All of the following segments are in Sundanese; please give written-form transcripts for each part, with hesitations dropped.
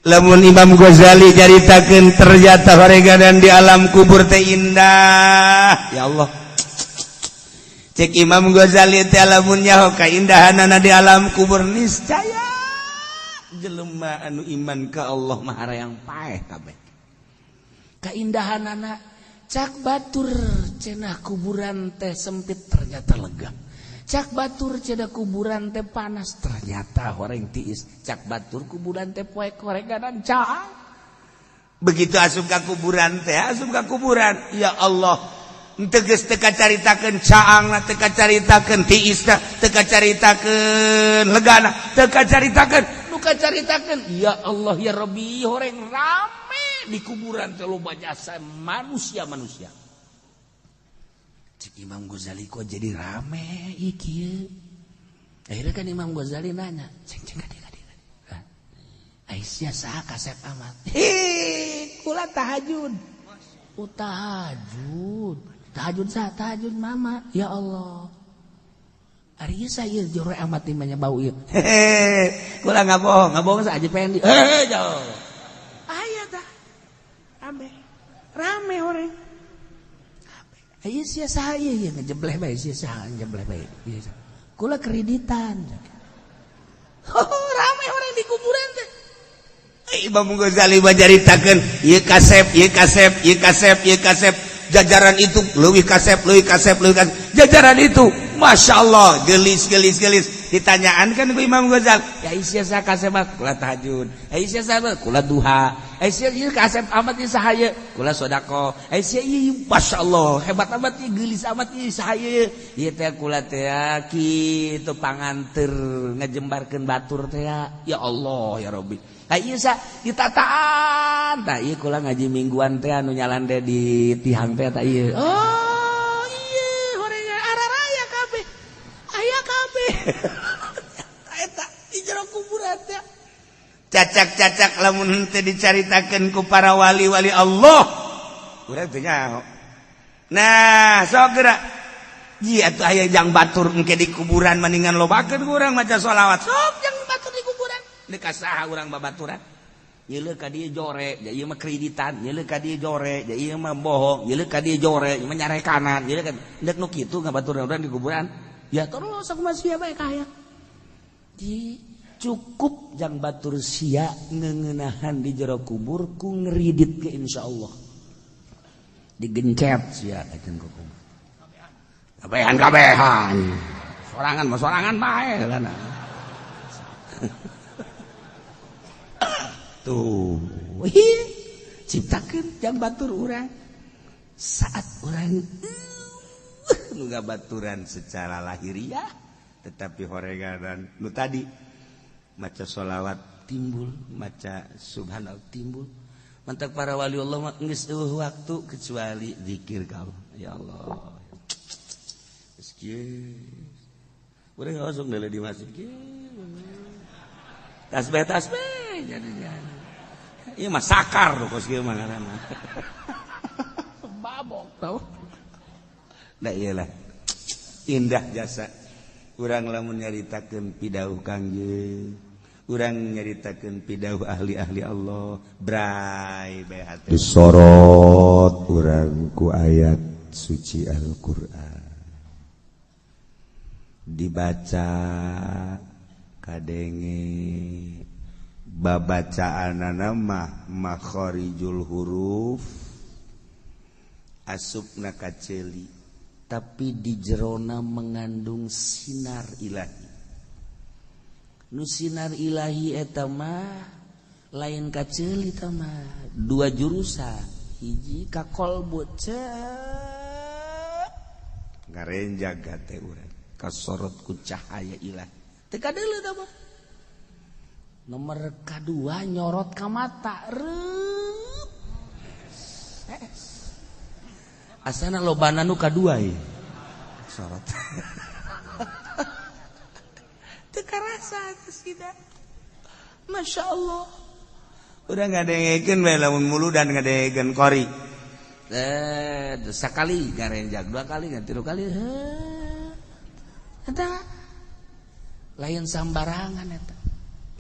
Lamun Imam Ghazali caritakeun ternyata horeganan di alam kubur teh indah. Ya Allah. Cek Imam Ghazali teh lamun nyaho kaindahanana di alam kubur, niscaya jelema anu iman ka Allah mah harayang paeh kabeh. Kaindahanana, cak batur cenah kuburan teh sempit, ternyata lega. Cak batur cenah kuburan teh panas, ternyata horeng tiis. Cak batur kuburan teh poek, horeganan caang. Begitu asup ka kuburan teh, asup ka kuburan, ya Allah, teges teu kacaritakeun caangna, teu kacaritakeun tiisna, teu kacaritakeun legana, teu kacaritakeun. Nu kacaritakeun, ya Allah ya Rabbi, horeng rame di kuburan teh, loba jasa manusia-manusia. Cek Imam Ghazali, kok jadi rame iki? Akhirnya kan Imam Ghazali nanya, ceng ceng kade kade. Aisyah saha kasep amat? Hi, kula tahajud. Oh, tahajud. Tahajud sah, tahajud mama. Ya Allah. Ari ieu saya jore amat di mana bau ieu. Hehe, kula nggak bohong, nggak bohong saja pendi. Hehe, jauh. Aya tah. Rame. Rame orang. Ayo sia saha ieu, ieu ngejebleh bae, sia saha ngejebleh bae. Ieu kula kreditan. Oh, rame orang di kuburan teh. Imam Ghazali macaritakeun ieu kasep, ieu kasep, ieu kasep, ieu kasep, jajaran itu leuwih kasep, leuwih kasep, leuwih kasep, jajaran itu Masya Allah gelis gelis gelis. Ditanyaan kan ku Imam Ghazali, ya sia saha kasep? Kula tahajud. Ya sia saha? Kula duha. Sia ieu kasep amat, ieu saha ieu? Kula sedekah. Sia ieu, Masya Allah, hebat amat ieu, geulis amat ieu, saha ieu? Ieu teh kula teh kitu panganteur ngejembarkeun batur teh. Ya Allah ya Rabbi. Tah, ieu sa ditataan? Tah, ieu kula ngaji mingguan teh anu nyalande di tihang teh, tah ieu. Oh iya, horengan araraya kabeh, aya kabeh eta di jero kuburan teh. Cacak-cacak lamun henteu dicaritakeun ku para wali-wali Allah, urang teu nyaho. Nah, sok geura. Ji atuh aya jang batur engke di kuburan, mendingan lobakeun ku urang maca sholawat. Sok jang batur di kuburan. Deuk ka saha urang babaturan? Nyeuleuh ka dieu jore, ja ieu mah kreditan, nyeuleuh ka dieu jore, ja ieu mah bohong, nyeuleuh ka dieu jore, ieu mah nyarekanan, nyeuleuh ka deuk nu kitu ngabaturan urang di kuburan. Ya terus aku masih bae kaya. Di cukup jang batur sia ngeungenahan di jero kubur ku ngeridit ke, insyaallah digencet sia kajen ku kubur. Kabehan kabehan. Sorangan mah sorangan bae lah. Tuh, ciptakan jang batur urang saat urang nu baturan secara lahiriah, tetapi horeganan nu tadi maca sholawat timbul, maca subhanallah timbul. Mantap, para wali Allah mah geus eueuh waktu kecuali zikir ka Allah. Ya Allah. Geus kieu. Urang langsung deuleu di masjid kieu. Tasbih tasbih jadi jadi. Ieu mah sakar kos kieu mah ngaranna. Babok tau. Da iyalah. Indah jasa. Urang lamun nyaritakeun pidauh Kangjeng, urang nyaritakeun pidauh ahli-ahli Allah, bray bae hate. Disorot urang ku ayat suci Al-Qur'an. Dibaca kadenge babacaanana mah makharijul huruf asupna ka ceuli, tapi di jerona mengandung sinar ilahi. Nu sinar ilahi eta mah lain ka ceuli mah, dua jurusan, hiji ka kolbu cek ngarenjag hate urang, kasorot ku cahaya ilahi. Teu kadeuleu tah mah. Nomor kedua nyorot ka mata reup. Asana lobana nu kadua ye sorot. Teu karasa tidak. Masya Allah. Udah ngadengekeun we lamun muludan ngadengekeun qori. Sekali ngarenjag, dua kali, ngan tilu kali. Heh. Eta lain sambarangan eta.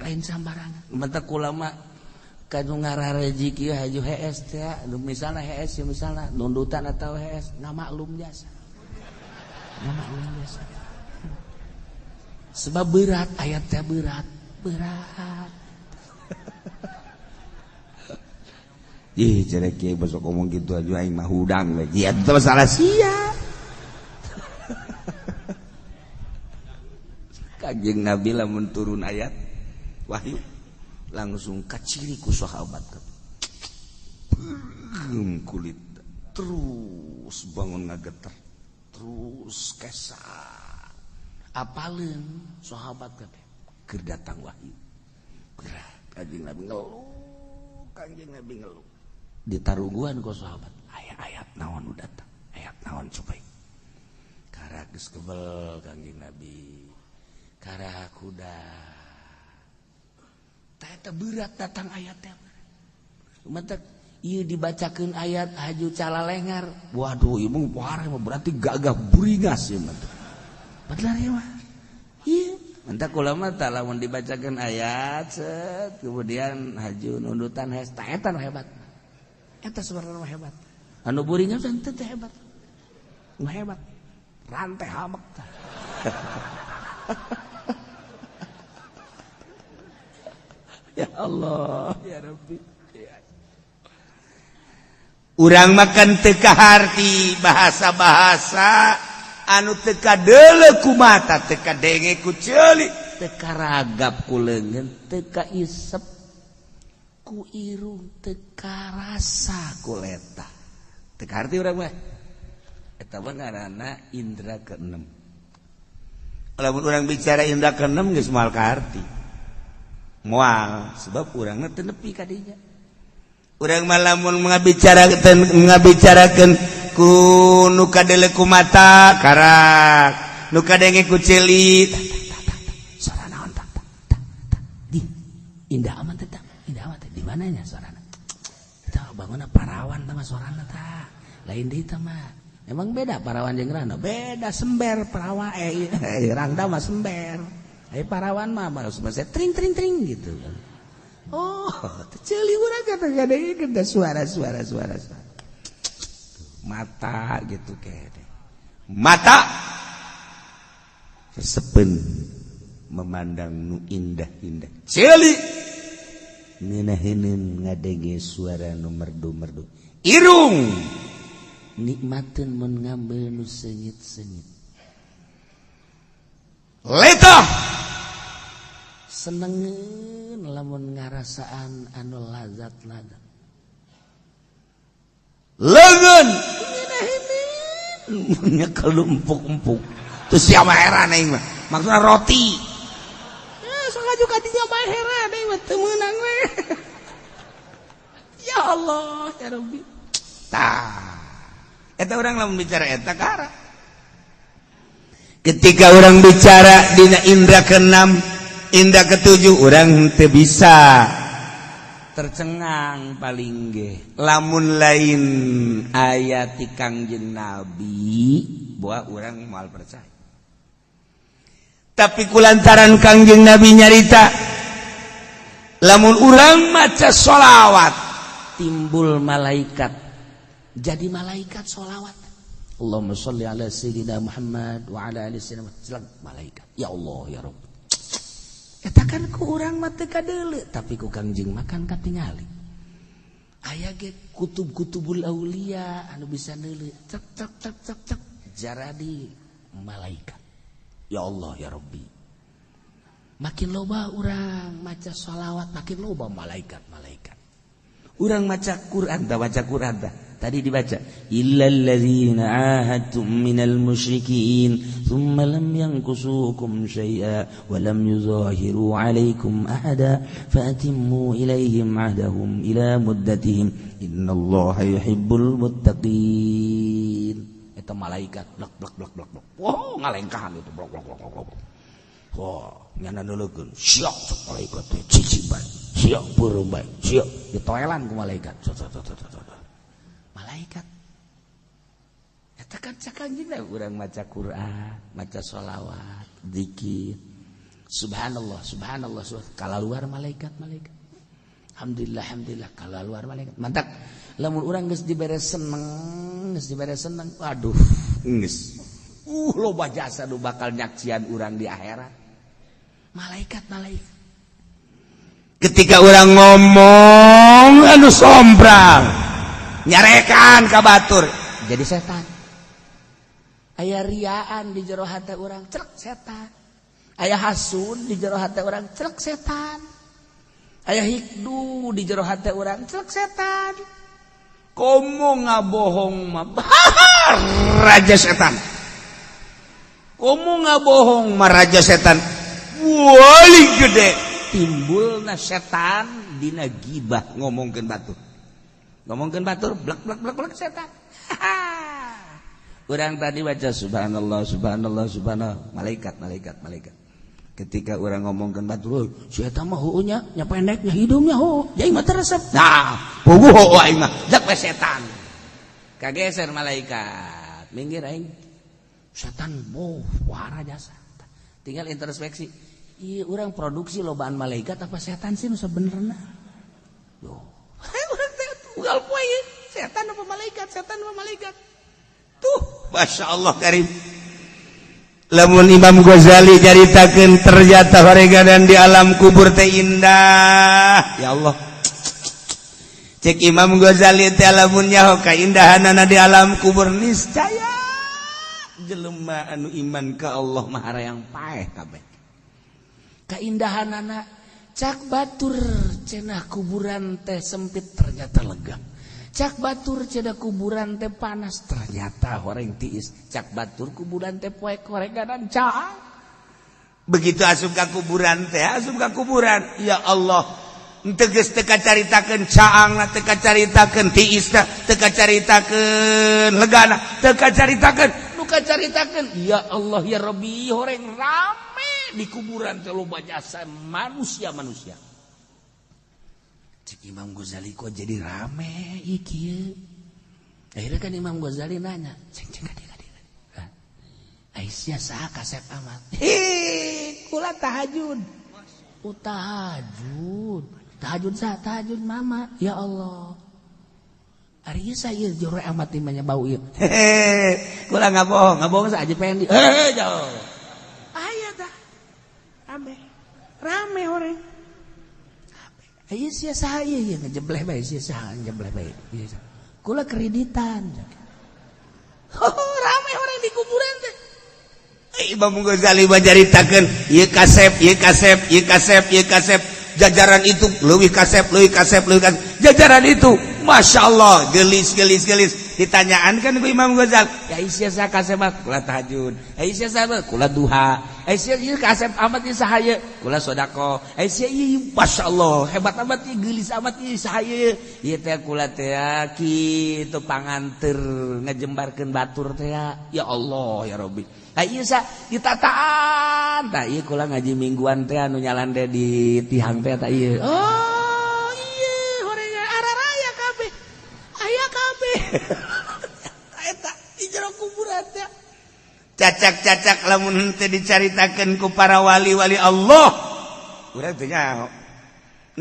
Lain sambarangan. Mentak ulama Kanu ngararejiki haju hees teh, misalna hees ya misalna nundutan atau hees ngamaklum jasa. Ngamaklum jasa. Sebab berat ayat teh berat, berat. Ih, cerek kiai besok ngomong gitu aja aing mah hudang we. Ya itu masalah sia. Kanjeng Nabi lamun turun ayat wahyu langsung kaciri ku sahabat kulit terus bangun ngageter terus kesa apaleun sahabat kabeh keur datang wahyu berat kanjeng Nabi ngeluh kanjeng Nabi ngeluh ditaruguan ku sahabat ayat-ayat naon nu datang ayat naon coba karak geus kebel kanjeng Nabi karak kuda eta berat datang ayatnya. Mantap ieu dibacakeun ayat haju calalengar. Waduh, ieu mah berarti gagah buringas ieu mah. Bener ieu mah. Ieu mantap kula mah tah lamun dibacakeun ayat set kemudian haju nundutan hees tah eta nu hebat. Eta sebenarnya hebat. Anu buringas teh teh hebat. Nu hebat. Rantai hamek tah. Ya Allah, ya Rabbi. Ya. Urang makan teka harti bahasa-bahasa anu teka deuleu ku mata, teka denge ku ceuli, teka ragap ku leungeun, teka isep ku irung, teka rasa ku leta. Teka harti urang mah. Eta mah ngaranna indra keenem. Lamun urang bicara indra keenem geus moal kaharti. Moal sebab urangna teu nepi ka dinya. Urang mah lamun ngabicarakeun ku nu kadeuleu ku mata karak, nu kadenge ku ceuli suara naon tak tak tak di indah amat teh, indah amat di mananya suarana? Tah bangunna parawan tah mah suarana tah. Lain deui tah mah. Emang beda parawan jeung rangda? Beda sember parawan rangda mah sember. Parawan mah harus masih tring tring tring gitu. Oh, ceuli urang kata kadang suara suara suara suara. Mata gitu kayaknya. Mata resepen memandang nu indah-indah. Ceuli ngeunaheun ngadenge suara nu merdu-merdu. Irung nikmateun mun ngambeul nu seungit-seungit. Letah senengeun lamun ngarasaan anu lazat-lazat. Leungeun nyekel empuk-empuk. Terus siapa heran aing mah? Maksudna roti. Sok aju ka dinya bae heran aing mah teu meunang we. Ya Allah, ya Rabbi. Tah. Eta urang lamun bicara eta kara. Ketika orang bicara dina indra keenam, indra ketujuh, orang teu bisa tercengang paling ge. Lamun lain ayat ti Kangjeng Nabi, boa orang moal percaya. Tapi kulantaran Kangjeng Nabi nyarita, lamun urang maca sholawat timbul malaikat, jadi malaikat sholawat. Allahumma sholli ala sayyidina Muhammad wa ala ali sayyidina Muhammad. Malaikat. Ya Allah ya Rabb. Eta kan ku urang mah teu kadeuleu, tapi ku Kangjeng makan katingali. Aya ge kutub-kutubul aulia anu bisa neuleu cek cek cek cek cek jaradi malaikat. Ya Allah ya Rabbi. Makin loba urang maca sholawat makin loba malaikat-malaikat. Urang maca Quran tah baca Quran tah. Tadi dibaca illal ladzina ahadtum minal musyrikin thumma lam yanqusukum syai'a wa lam yuzahiru 'alaikum ahada faatimmu ilaihim 'ahdahum ila muddatihim innallaha yuhibbul muttaqin. Eta malaikat blak blak blak blak blak. Wow, ngalengkahan itu blak blak blak blak. Wah, nyana neuleukeun. Siap cek malaikat teh cicing bae. Siap beureum bae. Siap ditoelan ku malaikat. Malaikat. Eta kan cak anjeunna urang maca Quran, maca sholawat, zikir. Subhanallah, subhanallah, subhanallah. Kalaluar malaikat-malaikat. Alhamdulillah, alhamdulillah kalau luar malaikat. Mantap. Lamun urang geus dibere seneng, geus dibere seneng. Waduh, geus. Loba jasa nu bakal nyaksian urang di akhirat. Malaikat, malaikat. Ketika orang ngomong anu somprang, nyarekan ka batur, jadi setan. Aya riaan di jero hate urang, celek setan. Aya hasud di jero hate urang, celek setan. Aya hikdu di jero hate urang, celek setan. Komo ngabohong mah raja setan. Komo ngabohong mah raja setan. Wali gede timbulna setan dina gibah ngomongkeun batur. Ngomongkeun batur blek blek blek blek setan. Urang tadi baca subhanallah subhanallah subhanallah, malaikat malaikat malaikat. Ketika orang ngomongkeun batur, si eta mah heueuh nya, nya pendeknya hidungnya heueuh, aing mah resep. Nah, puguh heueuh aing mah, jak we setan. Kageser malaikat, minggir aing. Setan boh, wara jasa. Tinggal introspeksi. Iya, orang produksi lobaan malaikat apa setan sih nu sebenarnya? Duh. Urang teh tunggal poe setan apa malaikat, setan apa malaikat. Tuh, Masya Allah karim. Lamun Imam Ghazali caritakeun ternyata horeganan di alam kubur teh indah. Ya Allah. Cek Imam Ghazali teh lamun nyaho kaindahanana di alam kubur niscaya jelema anu iman ka Allah mah harayang paeh kabeh. Kaindahanana cak batur cenah kuburan teh sempit ternyata lega. Cak batur cenah kuburan teh panas ternyata horeng tiis. Cak batur kuburan teh poek horeganan caang. Begitu asup ka kuburan teh, asup ka kuburan, ya Allah. Henteu geus teu kacaritakeun caangna, teu kacaritakeun tiisna, teu kacaritakeun legana, teu kacaritakeun nu kacaritakeun ya Allah ya Rabbi horeng rame di kuburan teh loba jasa manusia-manusia. Cek Imam Ghazali kok jadi rame iki. Akhirnya kan Imam Ghazali nanya, ceng ceng kadi kadi. Aisyah saha kasep amat. Hi, kula tahajud. Oh, tahajud. Tahajud sah, tahajud mama. Ya Allah. Ari saya jore amat timanya bau ieu. Hehe, kula ngabohong, ngabohong saja pendi. Hehe, jauh. Aya tah. Rame. Rame orang. Ayo sia saha ieu ieu ngejebleh bae sia saha ngejebleh bae. Ieu kula kreditan. Oh, rame orang di kuburan teh. Imam Ghazali macaritakeun ieu kasep, ieu kasep, ieu kasep, ieu kasep. Jajaran itu leuwih kasep, leuwih kasep, leuwih kasep. Jajaran itu Masya Allah gelis gelis gelis. Ditanyaan kan ku Imam Ghazali, ya sia saha kasep mah kula tahajud. Ya sia saha kula duha. Ya sia ieu kasep amat ieu saha ieu kula sedekah. Ya sia ieu Masya Allah hebat amat ieu geulis amat ieu saha ieu. Ieu teh kula teh kitu panganteur ngejembarkeun batur teh ya Allah ya Rabbi. Ha ieu sa ditataan tah ieu kula ngaji mingguan teh anu nyalande di tihang teh tah ieu. Oh iya horengan araraya kabeh. Aya kabeh. Eta di jero kuburan teh. Cacak-cacak lamun henteu dicaritakeun ku para wali-wali Allah. Urang teu nyaho.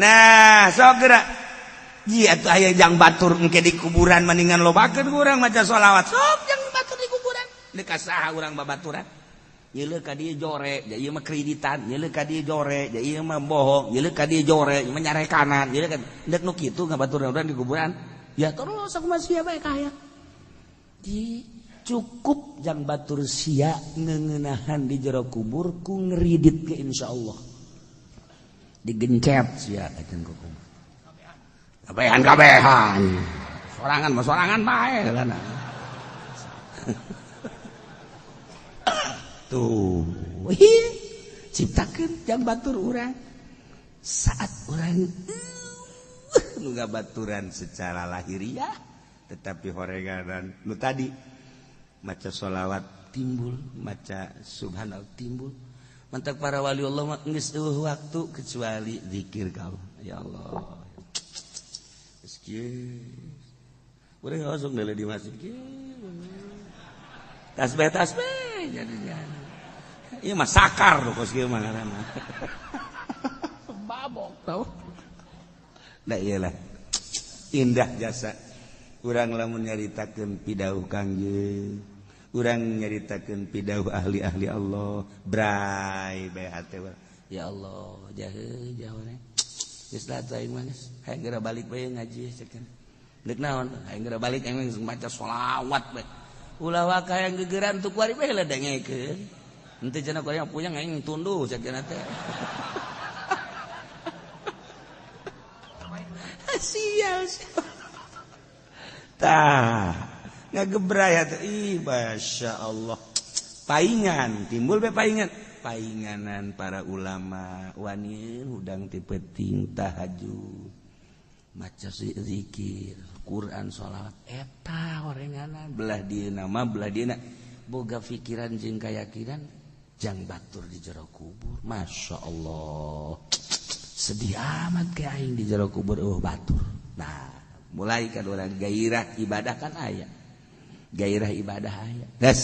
Nah, sok geura. Ji atuh aya jang batur engke di kuburan mendingan lobakeun ku urang maca sholawat. Sok jang batur di kuburan. Deuk ka saha urang babaturan? Nyeuleuh ka dieu jore, ja ieu mah kreditan, nyeuleuh ka dieu jore, ja ieu mah bohong, nyeuleuh ka dieu jore, ieu mah nyarekanan, nyeuleuh ka deuk nu kitu ngabaturan urang di kuburan. Ya terus aku mah sia bae kaya. Di cukup jang batur sia ngeuneunahan di jero kubur ku ngeridit ke insyaallah. Digencet sia kajen ku kubur. Kabehan kabehan. Sorangan mah sorangan bae lah. Tuh, ciptakeun jang batur urang. Saat urang nu ngabaturan secara lahiriah tetapi horeganan nu tadi maca sholawat timbul, maca subhanallah timbul. Mantak para wali Allah mah geus eueuh waktu kecuali zikir ka Allah. Ya Allah. Geus kieu. Urang langsung deuleu di masjid kieu. Tasbih tasbih jadinya. Ieu mah sakar kos kieu mah ngaranna. Babok tau. Nah iyalah indah jasa. Urang lamun nyaritakeun pidauh Kangjeng, urang nyaritakeun pidauh ahli-ahli Allah, bray bae hate urang. Ya Allah, jahe jauh geus lah aing mah geus. Hayang geura balik bae ngaji ceuk. Deuk naon? Hayang geura balik aing geus maca sholawat bae. Ulah waka hayang gegeran tu kuari bae ledengekeun. Henteu cenah kuari puyeng aing tunduh ceuk teh. Sial. Tah, ngagebray atuh. Ih, Masya Allah. Paingan, timbul be paingan. Painganan para ulama wani hudang ti peuting tahajud. Maca zikir, Quran, sholawat eta horenganan belah dieuna mah belah dieuna boga pikiran jeung kayakinan jang batur di jero kubur. Masya Allah. Sedih amat ke aing di jero kubur eueuh batur. Nah, mulai kan orang gairah ibadah kan aya. Gairah ibadah aya. Des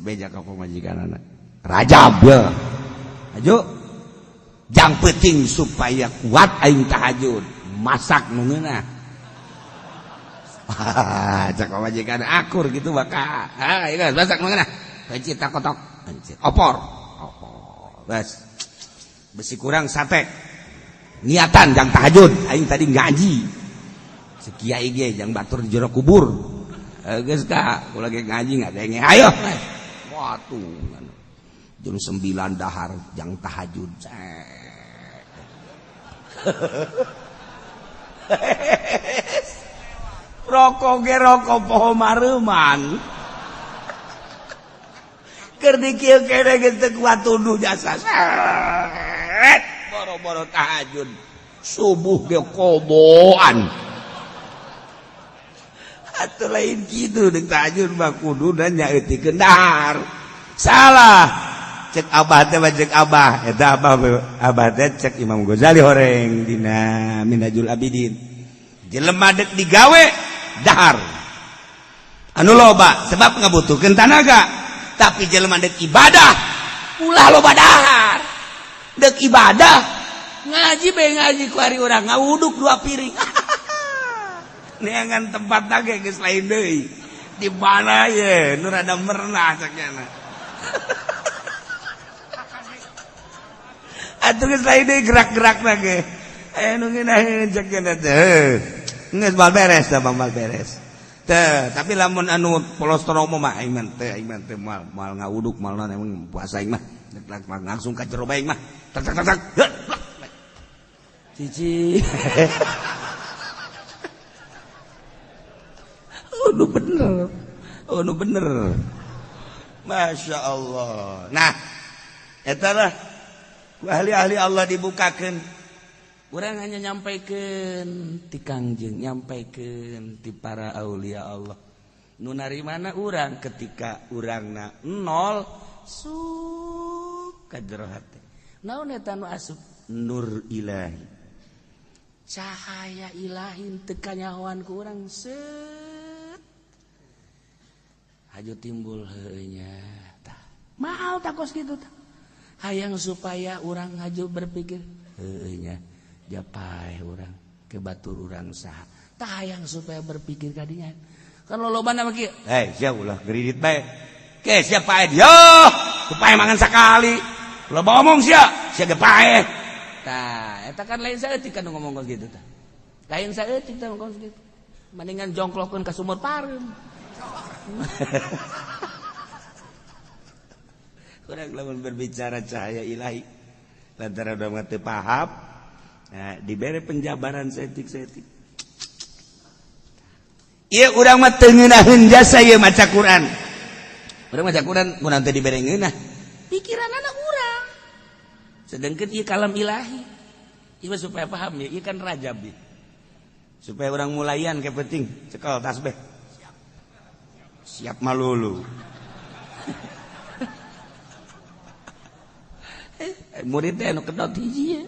beja ka pamajikanana. Rajab ya. Ayo. Jang penting supaya kuat aing tahajud. Masak nu ngeunah. Cak pamajikan akur gitu baka. Ah, ieu masak nu ngeunah. Pencit kotok, pencit. Opor. Opor. Bas. Besi kurang sate. Niatan jang tahajud, aing tadi ngaji. Si kiai ge jang batur di jero kubur. Geus ka, kula ge ngaji ngadenge. Ayo. Watuh. Jam 9 dahar jang tahajud. Rokok ge rokok poho mareuman. Keur dikieu kene geus teu kuat tunduh jasa. Boro-boro tahajud. Subuh ge koboan. Atuh lain kitu deuk tahajud mah kudu dan nyaeutikeun dahar. Salah. Cek abah teh cek abah eta abah abah teh cek Imam Ghazali horeng dina Minhajul Abidin. Jelema deuk digawe dahar. Anu loba sebab ngabutuhkeun tanaga. Tapi jelema deuk ibadah ulah loba dahar. Deuk ibadah ngaji bae ngaji ku ari urang ngawuduk 2 piring. Neangan tempat ge geus lain deui. Di mana ye nu rada merenah caknya. Atuh geus lain deui gerak-gerakna ge. Aya nu ngeunaheun caknya teh. Geus bal beres da bal beres. Teh, tapi lamun anu polos trauma mah aing mah teh aing mah teh moal ngawuduk moal naon emang puasa aing mah. Langsung ka jero bae mah. Tak tak tak. Cici. Oh, nu bener. Oh, nu bener. Masya Allah. Nah, eta lah ahli-ahli Allah dibukakeun. Urang hanya nyampaikeun ti Kangjeng, nyampaikeun ti para aulia Allah. Nu narimana urang ketika urangna nol sup ka jero hate. Naon eta nu asup? Nur ilahi. Cahaya ilahi teu kanyahoan ku urang set. Haju timbul heueuh nya. Tah, mahal takos kitu tah. Hayang supaya urang haju berpikir heueuh nya. Japai urang ke batur urang saha. Tah hayang supaya berpikir kadinya. Kan lolobana mah kieu. Hei, sia ulah geridit bae. Ke sia pae yo, supaya mangan sakali. Loba omong sia, sia ge pae. Tah, eta kan lain saeutik kan ngomong kos kitu tah. Lain saeutik tah ngomong kos kitu. Mendingan jongklokkeun ka sumur pareum. Urang lamun berbicara cahaya ilahi lantaran udah mah teu paham. Nah, dibere penjabaran setik-setik. Ieu urang mah teu ngeunaheun jasa ieu maca Quran. Urang maca Quran mun teu dibere ngeunah. Pikiranana urang. Sedangkan ieu kalam ilahi. Ieu supaya paham ya, ieu kan rajab ieu. Supaya urang mulayan ke penting, cekel tasbih. Siap. Siap malulu. Murid teh anu kedot hiji ya.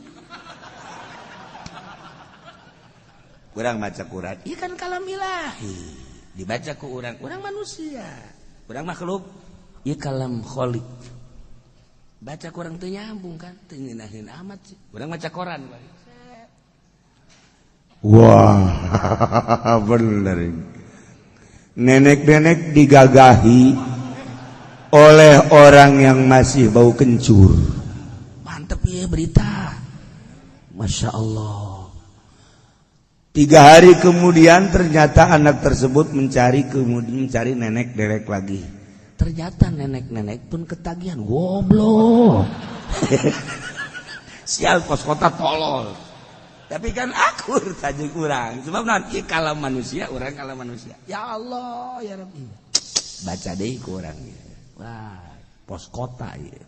Urang maca Quran, ieu kan kalam ilahi. Dibaca ku urang, urang manusia, urang makhluk, ieu kalam khalik. Baca kurang teu nyambung kan, teu ngeunaheun amat sih. Urang maca Quran bari. Wah, bener. Nenek-nenek digagahi oleh orang yang masih bau kencur. Mantep ya berita. Masya Allah. 3 hari kemudian ternyata anak tersebut mencari, kemudian mencari nenek-nenek lagi. Ternyata nenek-nenek pun ketagihan. Goblok. Sial, pos kota tolol. Tapi kan akur saja kurang. Sebab nanti kalau manusia, orang kalau manusia. Ya Allah, ya Rabbi. Baca deh kurang. Wah, pos kota ya.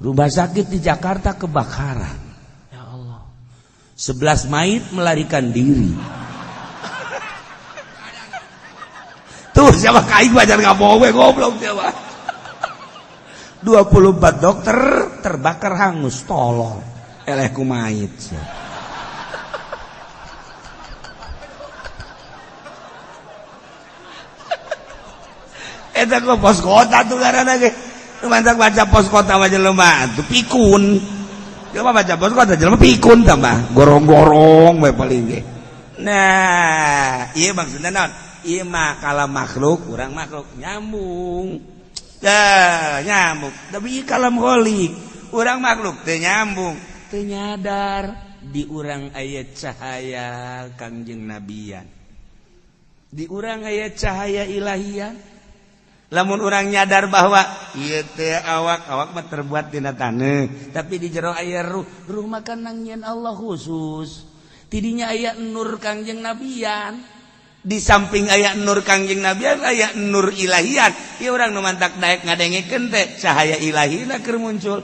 Rumah sakit di Jakarta kebakaran. Ya Allah. 11 mayit melarikan diri. Tuh siapa kain baca nggak mau goblok siapa. 24 dokter terbakar hangus, tolol. Eleh ku mayit. Eta kok pos kota tuh karena ge. Mantap baca pos kota mah jelema tuh pikun. Jelema baca pos kota jelema pikun tambah gorong-gorong we paling ge. Nah, iya maksudnya naon? Ieu mah kalau makhluk, urang makhluk nyambung. Dah, nyambung. Tapi kalam kholik, urang makhluk teu nyambung, teu nyadar di urang aya cahaya Kangjeng Nabian. Di urang aya cahaya ilahian. Lamun urang nyadar bahwa ieu teh awak, awak mah terbuat tina taneuh, tapi di jero aya ruh, ruh makan nangyen Allah khusus. Tidinya aya nur Kangjeng Nabian. Di samping aya nur Kangjeng Nabian, aya nur ilahian. Ieu urang nu mantak daek ngadengekeun teh cahaya ilahina keur muncul,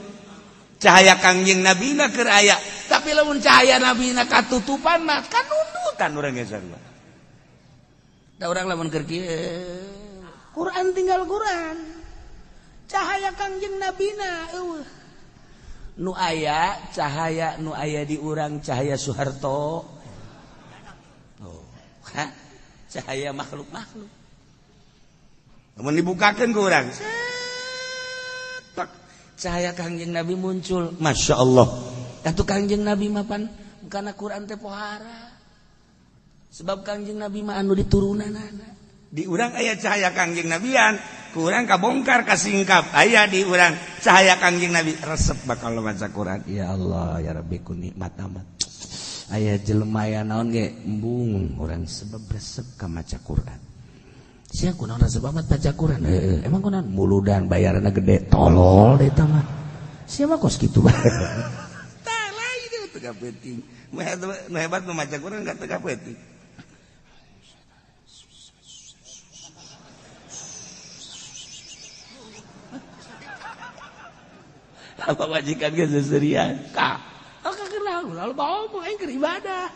cahaya Kangjeng Nabina keur aya. Tapi lamun cahaya Nabina katutupan mah kan nundutan urang ge sarua. Da urang lamun keur kieu Quran tinggal Quran, cahaya Kangjeng Nabina eueuh. Nu aya cahaya, nu aya di urang cahaya Soeharto. Oh, ha? Cahaya makhluk-makhluk. Lamun dibukakeun ku urang, Tek, cahaya Kangjeng Nabi muncul. Masya Allah. Atuh Kangjeng Nabi mah pan karena Quran teh pohara. Sebab Kangjeng Nabi mah anu diturunanana. Di urang aya cahaya Kangjeng Nabian, ku urang kabongkar, kasingkap, aya di urang cahaya Kangjeng Nabi, resep bakal maca Quran. Ya Allah, ya Rabbi, ku nikmat amat. Aya jelema aya naon ge embung urang sebab resep ka maca Quran. Sia kunaon resep amat baca Quran? Heeh, emang kunaon? Muludan bayaranna gede, tolol eta mah. Sia mah kos kitu bae. Tah lain itu teu penting. Nu hebat nu maca Quran enggak teu penting. Apa majikan ge seserian? Ka. Oh, kakeun lalu bawa mau aing keur ibadah.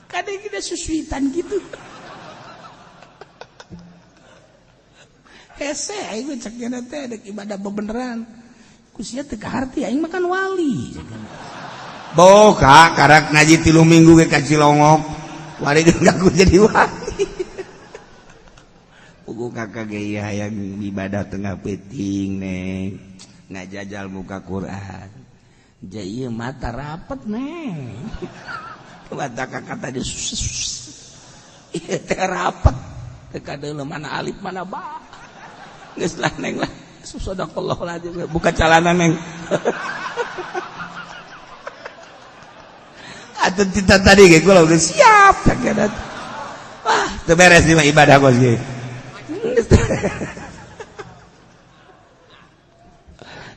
Kadang kita susuitan gitu. Hese aing cek nya teh dek ibadah bebeneran. Ku sia teu kaharti aing makan wali. Boka karak ngaji 3 minggu ge ka Cilongok. Wali ngaku jadi wali. Pugu kakak ge hayang ibadah tengah peuting, Neng. Ngajajal muka Quran. Jadi mata rapet, Neng. Mata kakak tadi Iya teh rapet. Teu kadeuleu mana alif mana ba. Geus lah, Neng, lah. Sadaqallahu alazim. Buka celana, Neng. Atuh tita tadi ge kula geus siap. Wah, teu beres di mah ibadah kos ge.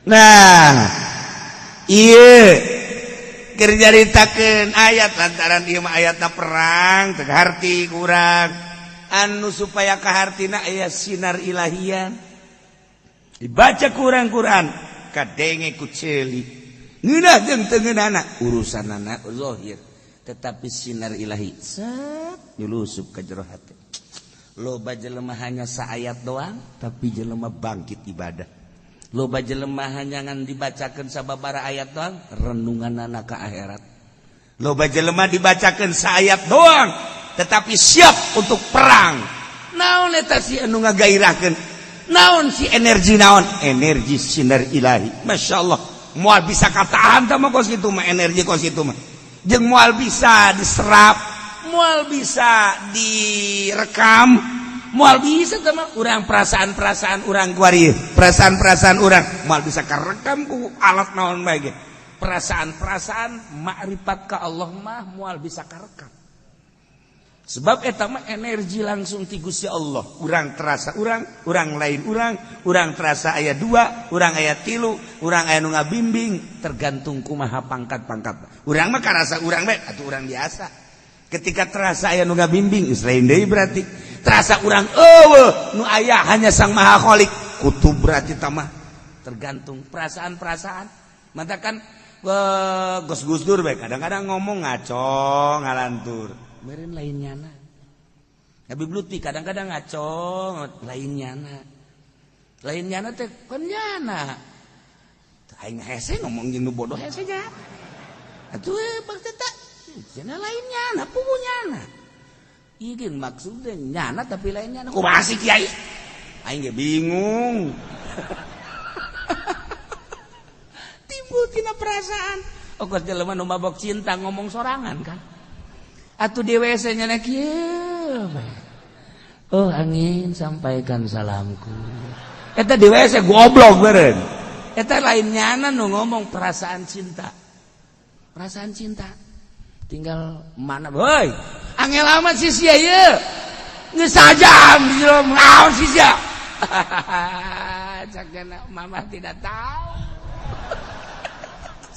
Nah, iya keur nyaritakeun ayat lantaran ieu mah ayatna perang teu harti kurang anu supaya kahartina aya sinar ilahian dibaca kurang Quran kadenge ku ceuli ngeunah jeung teu ngeunahna urusanana zahir, tetapi sinar ilahi set nyulusup ke jero hati. Loba jelema hanya saayat doang tapi jelema bangkit ibadah. Loba jelema hanya ngan dibacakeun sababara ayat doang renungan ka akhirat. Loba jelema dibacakeun saayat doang tetapi siap untuk perang. Naon eta si anu ngagairahkeun? Naon si energi, naon energi sinar ilahi? Masya Allah. Moal bisa katahan tah mah kos kitu mah, energi kos kitu mah. Jeung moal bisa diserap, moal bisa direkam, moal bisa tah mah urang perasaan-perasaan urang kuari, perasaan-perasaan urang moal bisa karekam ku alat naon bae ge. Perasaan-perasaan makrifat ka Allah mah moal bisa karekam. Sebab eta mah energi langsung ti Gusti Allah. Urang terasa urang, urang lain urang, urang terasa aya dua, urang aya tilu, urang aya nu ngabimbing, tergantung kumaha pangkat-pangkat. Urang mah karasa urang bae atuh urang biasa. Ketika terasa aya nu ngabimbing, geus lain deui berarti. Terasa urang eueuh, nu aya hanya Sang Maha Khalik. Kutub berarti tamah. Tergantung perasaan-perasaan. Matakan Gus Gus Dur bae kadang-kadang ngomong ngaco ngalantur. Meureun lain nyana. Habib Lutfi kadang-kadang ngaco lain nyana. Lain nyana teh kan nyana. Aing hese ngomong jeung nu bodoh hese nya. Atuh bang teh cenah lain nyana, pugu nyana. Ieu ge maksudnya nyana tapi lain nyana. Kumaha sih kiai? Aing ge bingung. Timbul tina perasaan. Okos jelema nu mabok cinta ngomong sorangan kan. Atuh di WC nya kieu. Oh angin sampaikan salamku. Eta di WC goblok beureun. Eta lain nyana nu ngomong perasaan cinta. Perasaan cinta. Tinggal mana boy. Angel amat sih sia ieu. Geus sajam di jero naon sih sia. Cak jana mama tidak tahu.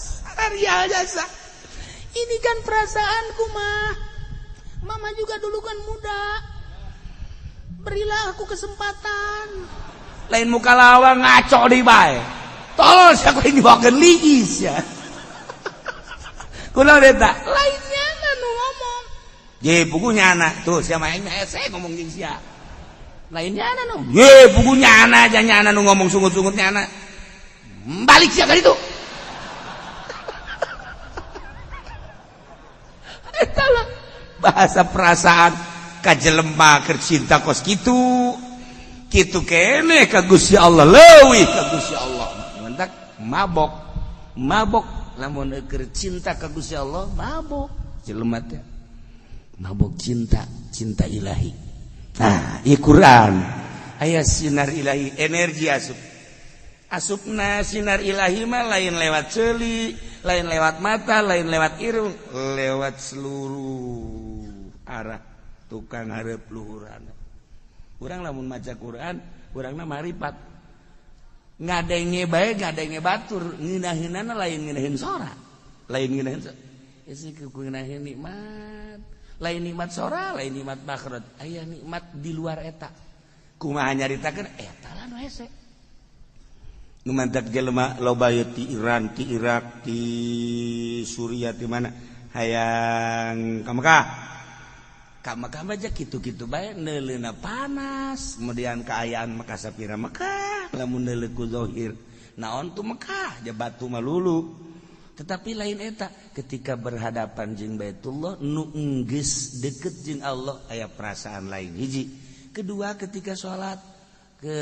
Sarial jasa. Ini kan perasaanku mah. Mama juga dulu kan muda. Berilah aku kesempatan. Lain muka lawang ngaco di bae. Tolong siapa yang dibawakan liis ya. Kunaon eta? Lain nyana nu ngomong. Ye pugu nyana tuh sia mah aing hese ngomong jeung sia. Lain nyana nu. Ye pugu nyana aja nyana nu ngomong sungut-sungut nyana. Balik sia ka ditu. Eta lah bahasa perasaan ka jelema keur cinta kos kitu. Kitu keneh ka Gusti Allah leuwih ka Gusti Allah. Mantak mabok. Mabok lamun keur cinta ka Gusti Allah mabok jelema teh. Mabok cinta, cinta ilahi. Nah, ieu Quran aya sinar ilahi, energi asup. Asupna sinar ilahi mah lain lewat ceuli, lain lewat mata, lain lewat irung, lewat seluruh arah tukang hareup luhuran. Urang lamun maca Quran, urangna maripat. Ngadenge bae, ngadenge batur, ngeunaheunana lain ngeunaheun sora. Lain ngeunaheun sora. Isi ngeunaheun nikmat. Lain nikmat sora, lain nikmat makhraj. Aya nikmat di luar eta. Kumaha nyaritakeun eta lah nu hese. Nu mantak jelema loba ye ti Iran, ti Irak, ti Suriah, ti mana hayang ka Mekah. Ka Mekah mah kitu-kitu bae neuleuna panas, kemudian kaayaan Mekah sapira Mekah, lamun neuleu ku zahir. Naon tu Mekah, ja batu mah lulu. Tetapi lain eta ketika berhadapan jeung Baitullah nu enggeus deket jeung Allah aya perasaan lain hiji. Kedua ketika salat ke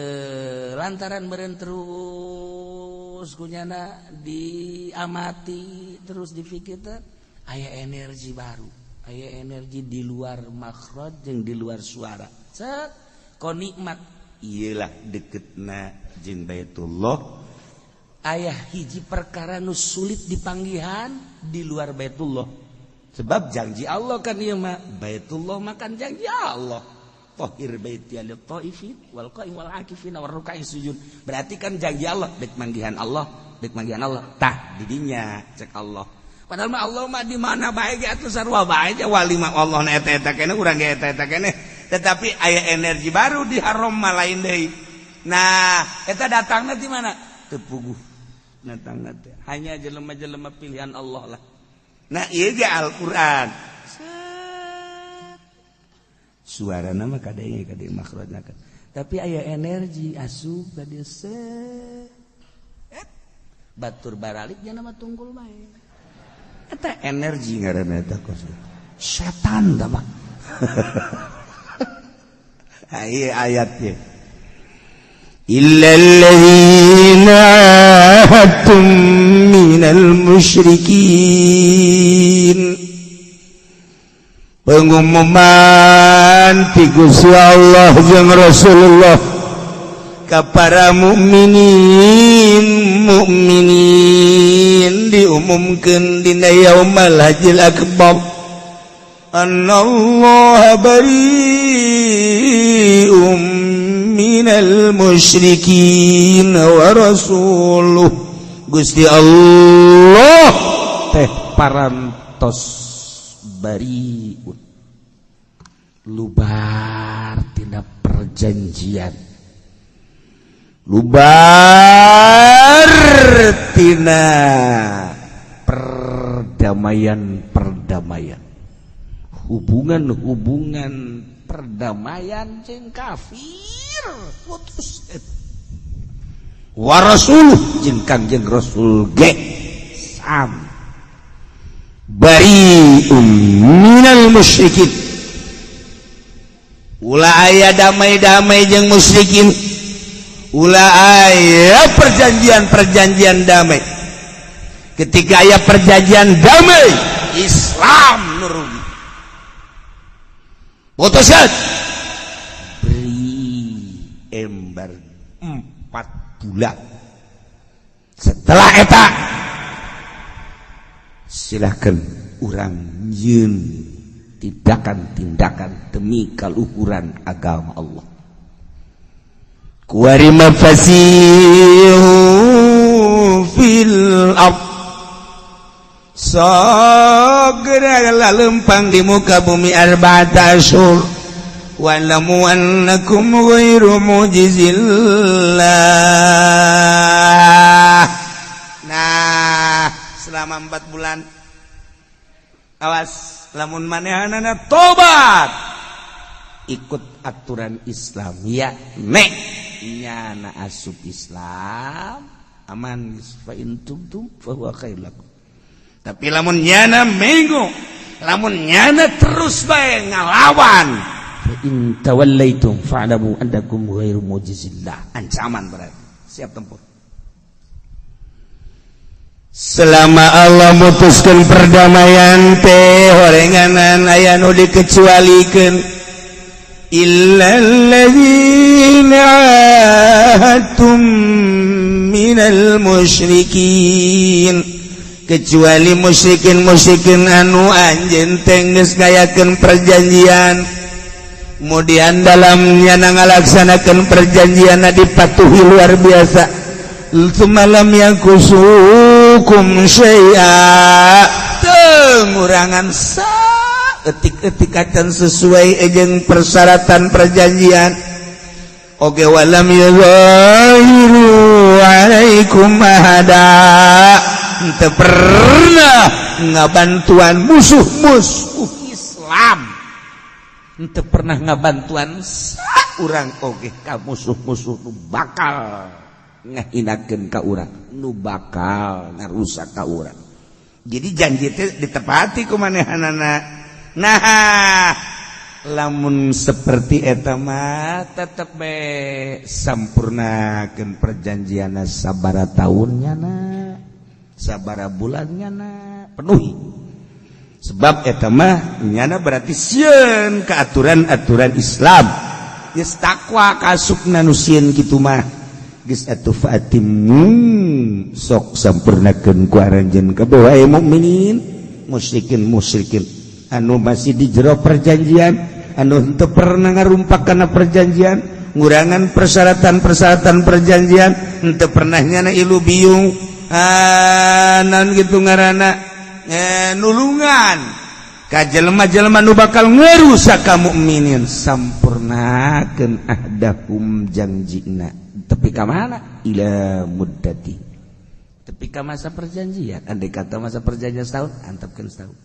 lantaran meureun terus kunyana diamati terus difikir aya energi baru, aya energi di luar makhraj jeung di luar suara. Set ko nikmat iyalah deketna jeung Baitullah. Ayah hiji perkara nu sulit dipanggihan di luar Baitullah. Sebab janji Allah kan ieu mah Baitullah makan janji Allah. Tahir baiti lil taifin wal qaim wal akifin war ruk'i sujud. Berarti kan janji Allah dek manggihan Allah, dek manggihan Allah. Tah didinya cek Allah. Padahal mah Allah mah di mana bae ge atuh sarua bae ja wali mah Allah na eta-eta keneh urang ge eta-eta keneh. Tetapi aya energi baru di haram mah lain deui. Nah, eta datangna di mana? Teu puguh. Datang teh hanya jelema-jelema pilihan Allah lah. Nah, ieu ge Al-Qur'an. Suarana mah kadenge kadenge makhrajna. Tapi aya energi asup ka dieu set. Batur baralik nya mah tunggul bae. Eta energi ngaranna eta kos. Setan tah mah. Ha ieu ayat ye. Illa alladzina ahadtum minal musyrikin. Pengumuman ti Gusti Allah jeung Rasulullah ka para mukminin mukminin, diumumkeun dina Yaumal Hajjil Akbar, annallaha bari'um minal musyrikin wa rasuluh. Gusti Allah teh parantos bariun, lubar tina perjanjian, lubar tina perdamaian-perdamaian, hubungan-hubungan perdamaian jeung kafir putus, wa rasuluh jeung Kangjeng Rasul ge sam bari'um minal musyrikin. Ulah aya damai-damai jeung musyrikin, ulah aya perjanjian-perjanjian damai. Ketika aya perjanjian damai, Islam nu rugi. Putuskan, beri embar 4 bulan. Setelah eta silahkan urang nyieun tindakan-tindakan demi kaluhuran agama Allah. Kuari fasihu fil ard, sogera lalempang di muka bumi arba'ata asyhur, wa'lamu annakum ghairu mu'jizillah. Nah, selama 4 bulan, awas lamun manehanana tobat, ikut aturan Islam ya, nek nyana asup Islam aman, fa in tubtum fa huwa khair lakum. Tapi lamun nyana mengo, lamun nyana terus bae ngalawan, fa in tawallaitum fa'lamu annakum ghairu mu'jizillah. Ancaman berarti siap tempur. Selama Allah mutuskan perdamaian teh, horenganan aya nu dikecualikan, illalladzina ahadtum minal musyrikin, kecuali musyrikin musyrikin anu anjeun teh geus ngayakeun perjanjian, kemudian dalamnya ngalaksanakeun perjanjian dipatuhi luar biasa, semalam yanqusukum syai'a, ngurangan saeutik-eutik acan sesuai jeung persyaratan perjanjian. Oke, walam yuzahiru alaikum ahada, henteu pernah ngabantuan musuh-musuh Islam, henteu pernah ngabantuan urang oge ka musuh-musuh nu bakal ngahinakeun ka urang, nu bakal ngarusak ka urang. Jadi janji teh ditepati ku manehanana. Nah, lamun seperti eta mah tetep be sampurnakeun perjanjianna, sabara tahunnya na, sabara bulannya na, penuhi, sebab eta mah nyana berarti sieun ke aturan-aturan Islam, geus takwa kasupna nu sieun kitu mah. Geus atuh, fa'atimmu, sok sampurnakeun ku aranjeun kabeh wae mukminin. Musyrikin musyrikin anu masih di jero perjanjian, anu henteu pernah ngarumpak kana perjanjian, ngurangan persyaratan-persyaratan perjanjian, henteu pernah nyana ilu biung, ah, naon gitu ngaranna, nulungan ka jelema-jelema nu bakal ngerusak ka mukminin, sampurnakeun ahdahum, janjina, tepi ka mana, ila muddati, tepi ka masa perjanjian. Andai kata masa perjanjian setahun, antepkeun setahun,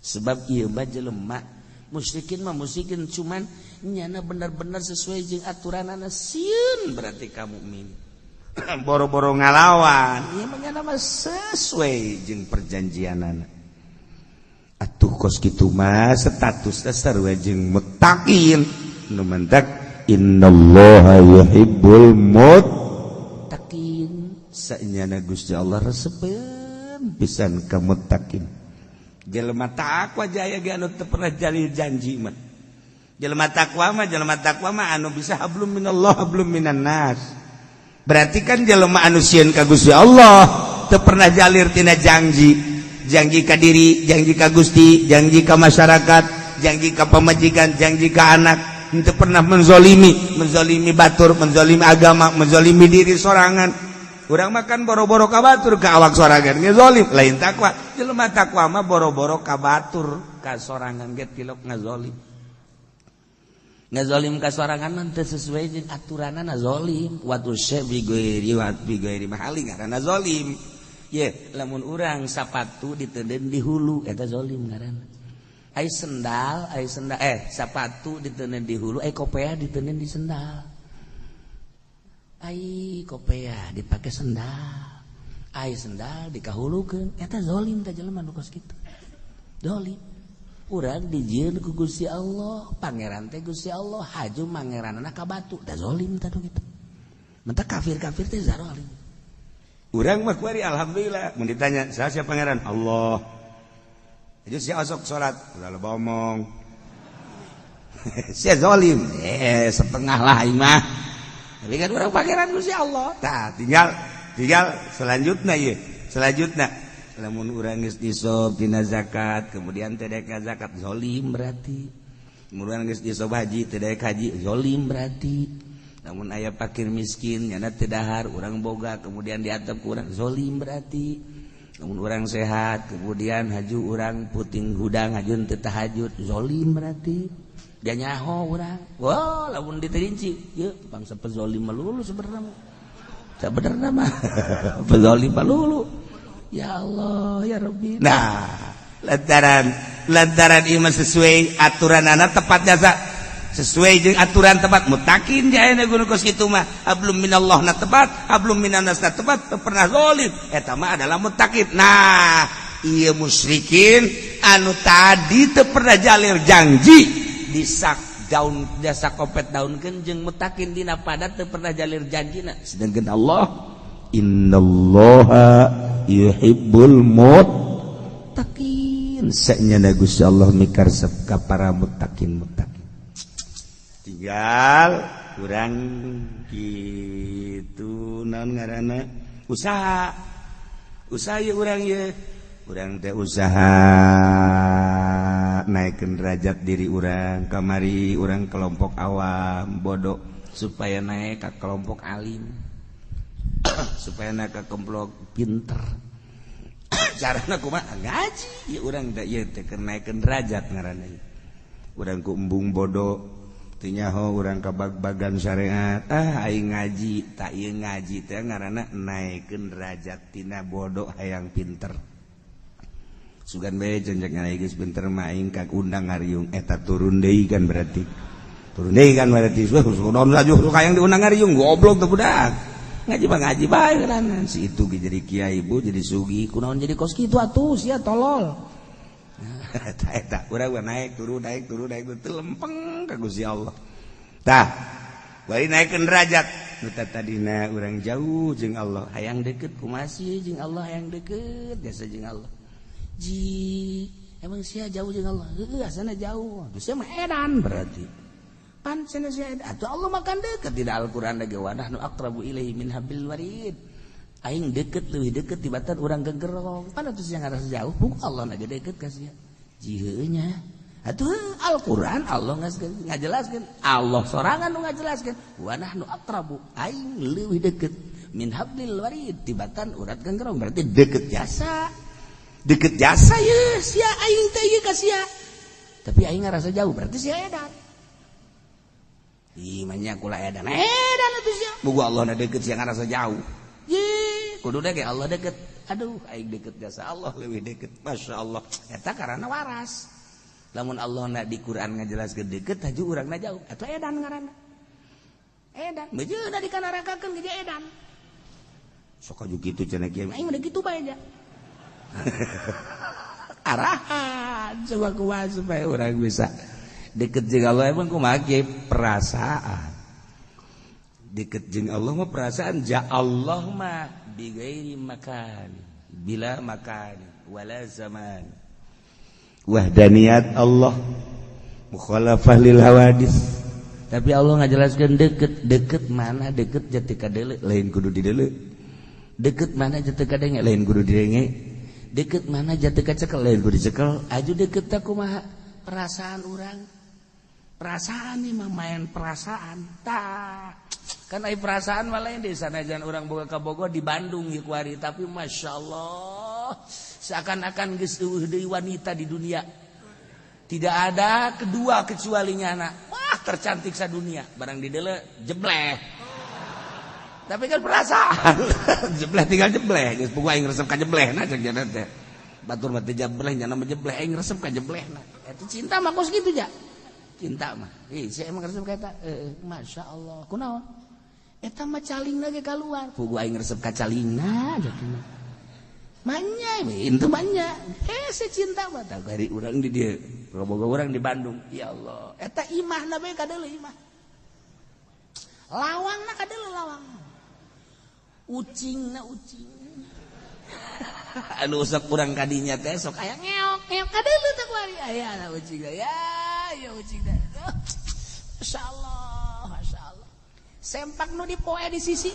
sebab ieu mah jelema musyrikin mah musyrikin, cuman nyana benar-benar sesuai jeung aturanana, sieun berarti ka mukmin. Boro-boro ngalawan, ieu mah nyana mah sesuai jeung perjanjianana. Atuh kos kitu mah statusna sarua jeung muttaqin nu mentak. Innallaha yuhibbul muttaqin. Sanyana Gusti Allah resepeun pisan ka muttaqin. Jelema takwa jaya ge anu teu pernah jalil janji mah. Jelema takwa mah anu bisa hablum minallah hablum minan nas. Berarti kan jelema anu sieun ka Gusti Allah teu pernah jalir tina janji. Janji ka diri, janji ka Gusti, janji ka masyarakat, janji ka pamajikan, janji ka anak. Teu pernah menzolimi, menzolimi batur, menzolimi agama, menzolimi diri sorangan. Urang makan boro-boro ka batur, ka awak sorangan ge zalim, lain takwa. Jelema takwa mah boro-boro ka batur, ka sorangan ge tilok ngazolim. Ngazolim ka sorangan mah teu sesuai jeung aturanana zalim. Watu syai bi ghairi wa bi ghairi mahali ngaranna zalim. Ye, lamun urang sapatu diteuden di hulu eta zalim ngaranna. Ai sendal sapatu diteuden di hulu, ai kopea diteuden di sendal. Ai kopea dipake sendal, ai sendal dikahulukeun, eta zalim teh jelema nu kos kitu. Zalim. Urang dijieun ku Gusti Allah, pangeran teh Gusti Allah, haju mangeranana ka batu, da zalim teh nu kitu. Mentak kafir-kafir teh zalim. Urang mah kuari alhamdulillah, mun ditanya, "Saha sia pangeran?" Allah. Jadi sia osok salat, ulah loba omong. Sia zalim. Setengah lah aing mah. Tapi kan urang pangeran Gusti Allah. Tah, tinggal tinggal selanjutnya ye. Selanjutnya lamun urang geus nisob tina zakat, kemudian teu daek zakat, zalim berarti. Mun urang geus nisob haji, teu daek haji, zalim berarti. Lamun aya fakir miskin nyana teu dahar, urang boga kemudian diatep ku urang, zalim berarti. Lamun urang sehat kemudian haju urang puting hudang haju teu tahajud, zalim berarti. Dia nyaho urang. Wah, lamun diterinci, ye bangsa pezolim melulu sebenarnya. Sebenarnya mah pezolim melulu. Ya Allah, ya Rabbi. Nah, lantaran lantaran ieu mah sesuai aturan anak tepat jasa, sesuai jeung aturan tepat mutakin jaya guru kos kitu mah, hablum minallah na tepat, hablum minanas na tepat, teu pernah zalim, eta mah adalah mutakin. Nah, ieu musyrikin anu tadi teu pernah jalir janji disak daun jasa kopet daunkeun jeung mutakin dina padat teu pernah jalir janjina, sedangkan Allah innallaha yuhibbul muttaqin. Sanyana Gusti Allah mikaresep ka para muttaqin muttaqin. Tinggal kurang gitu, naon ngaranna, usaha usaha ye urang ye, urang teh usaha naikkeun derajat diri urang. Kamari urang kelompok awam bodoh supaya naik ke kelompok alim, supaya naik ke kelompok pinter. Carana kumaha? Ngaji. Ya urang teh ieu teh keur naikkeun derajat ngaranna. Urang ku embung bodoh teu nyaho, urang kabag-bagan syariat, ah aing ngaji tak. Ieu ngaji teh ngaranna naikkeun derajat tina bodoh hayang pinter. Sugan bae cenjek ngana geus pinter mah aing ka undang ngariung, eta turun deui kan berarti, turun deui kan berarti. Wah, kunaon laju hayang diundang ngariung, goblok teh budak. Ngaji mah ngaji bae ngaranna. Si itu ge jadi kiai, Bu, jadi sugih, kunaon jadi kos kitu atuh sia tolol. Eta eta urang mah naik turun naik turun naik turun teu lempeng ka Gusti Allah. Tah, bari naikkeun derajat nu tadina urang jauh jeung Allah, hayang deket. Kumaha sih jeung Allah hayang deket jasa jeung Allah? Ji, emang sia jauh jeung Allah? Heueuh, asana jauh. Atuh sia mah edan berarti. Pan cenah sia edan. Atuh Allah makan deket di Al-Qur'an lagi, wa nahnu aqrabu ilaihi min hablil warid. Aing deket, leuwih deket tibatan urang gegerong. Pan atuh sia ngarasa jauh, buku Allah na ge deket ka sia. Ji heueuh nya. Atuh Al-Qur'an Allah ngajelaskeun. Allah sorangan nu ngajelaskeun. Wa nahnu aqrabu, aing leuwih deket min hablil warid tibatan urat genggerong, berarti deket jasa. Deket jasa ya sia aing teh ieu ka sia, tapi aing ngarasa jauh, berarti sia edan. Ih, manya kula edan edan atuh sia. Buku Allah na deket, sia ngarasa jauh. Ye, kudu deh Allah deket. Aduh, aing deket jasa, Allah lebih deket. Masya Allah, eta karena waras. Lamun Allah na di Quran ngajelaskeun deket, haju urangna jauh, atuh edan ngaranna. Edan mejeuna dikanarakakeun ge edan. Sok aju kitu cenah kieu, aing mah kitu bae aja. Arahan coba kumaha supaya orang bisa deket jeung Allah? Emang kumaha kieu perasaan? Deket jeung Allah mah perasaan ja Allah mah bighairi makan bila makan wala zaman. Wahdaniyat Allah mukhalafah lil hawadis. Tapi Allah ngajelaskeun deket, deket mana deket jati kadeuleu lain kudu dideuleu. Deket mana jati kadenge lain kudu didenge. Deket mana jati kacekel lain kudu dicekel. Aju deket teh kumaha? Perasaan urang. Perasaan nih mah main perasaan. Tah. Kan ai perasaan mah lain di sanajan urang boga kabogoh di Bandung ieu kuari, tapi masyaallah seakan-akan geus eueuh deui wanita di dunia. Tidak ada kedua kecuali nyana. Wah, tercantik sadunia. Barang dideuleu jebleh. Tapi kan perasaan. Jebleh tinggal jebleh. Geus puguh aing resep ka jeblehna cek jana teh. Batur mah teu jebleh nyana mah jebleh aing resep ka jeblehna. Eta cinta mah kos kitu ja. Cinta mah. Ih, sia emang resep ka eta. Heeh, masyaallah. Kunaon? Eta mah calingna ge kaluar. Puguh aing resep ka calingna jadina. Manya, itu manya. Eh, cinta mah tah dari urang di dieu. Boga urang di Bandung. Ya Allah, eta imahna bae kadeuleu imah. Lawangna kadeuleu lawang. Ucingna ucing. Anu sok urang kadinya teh sok aya ngeok, ngeok kadeuleu teh kuari aya ucing ya, ya ucing teh. Masyaallah, masyaallah. Sempak nu dipoe di sisi.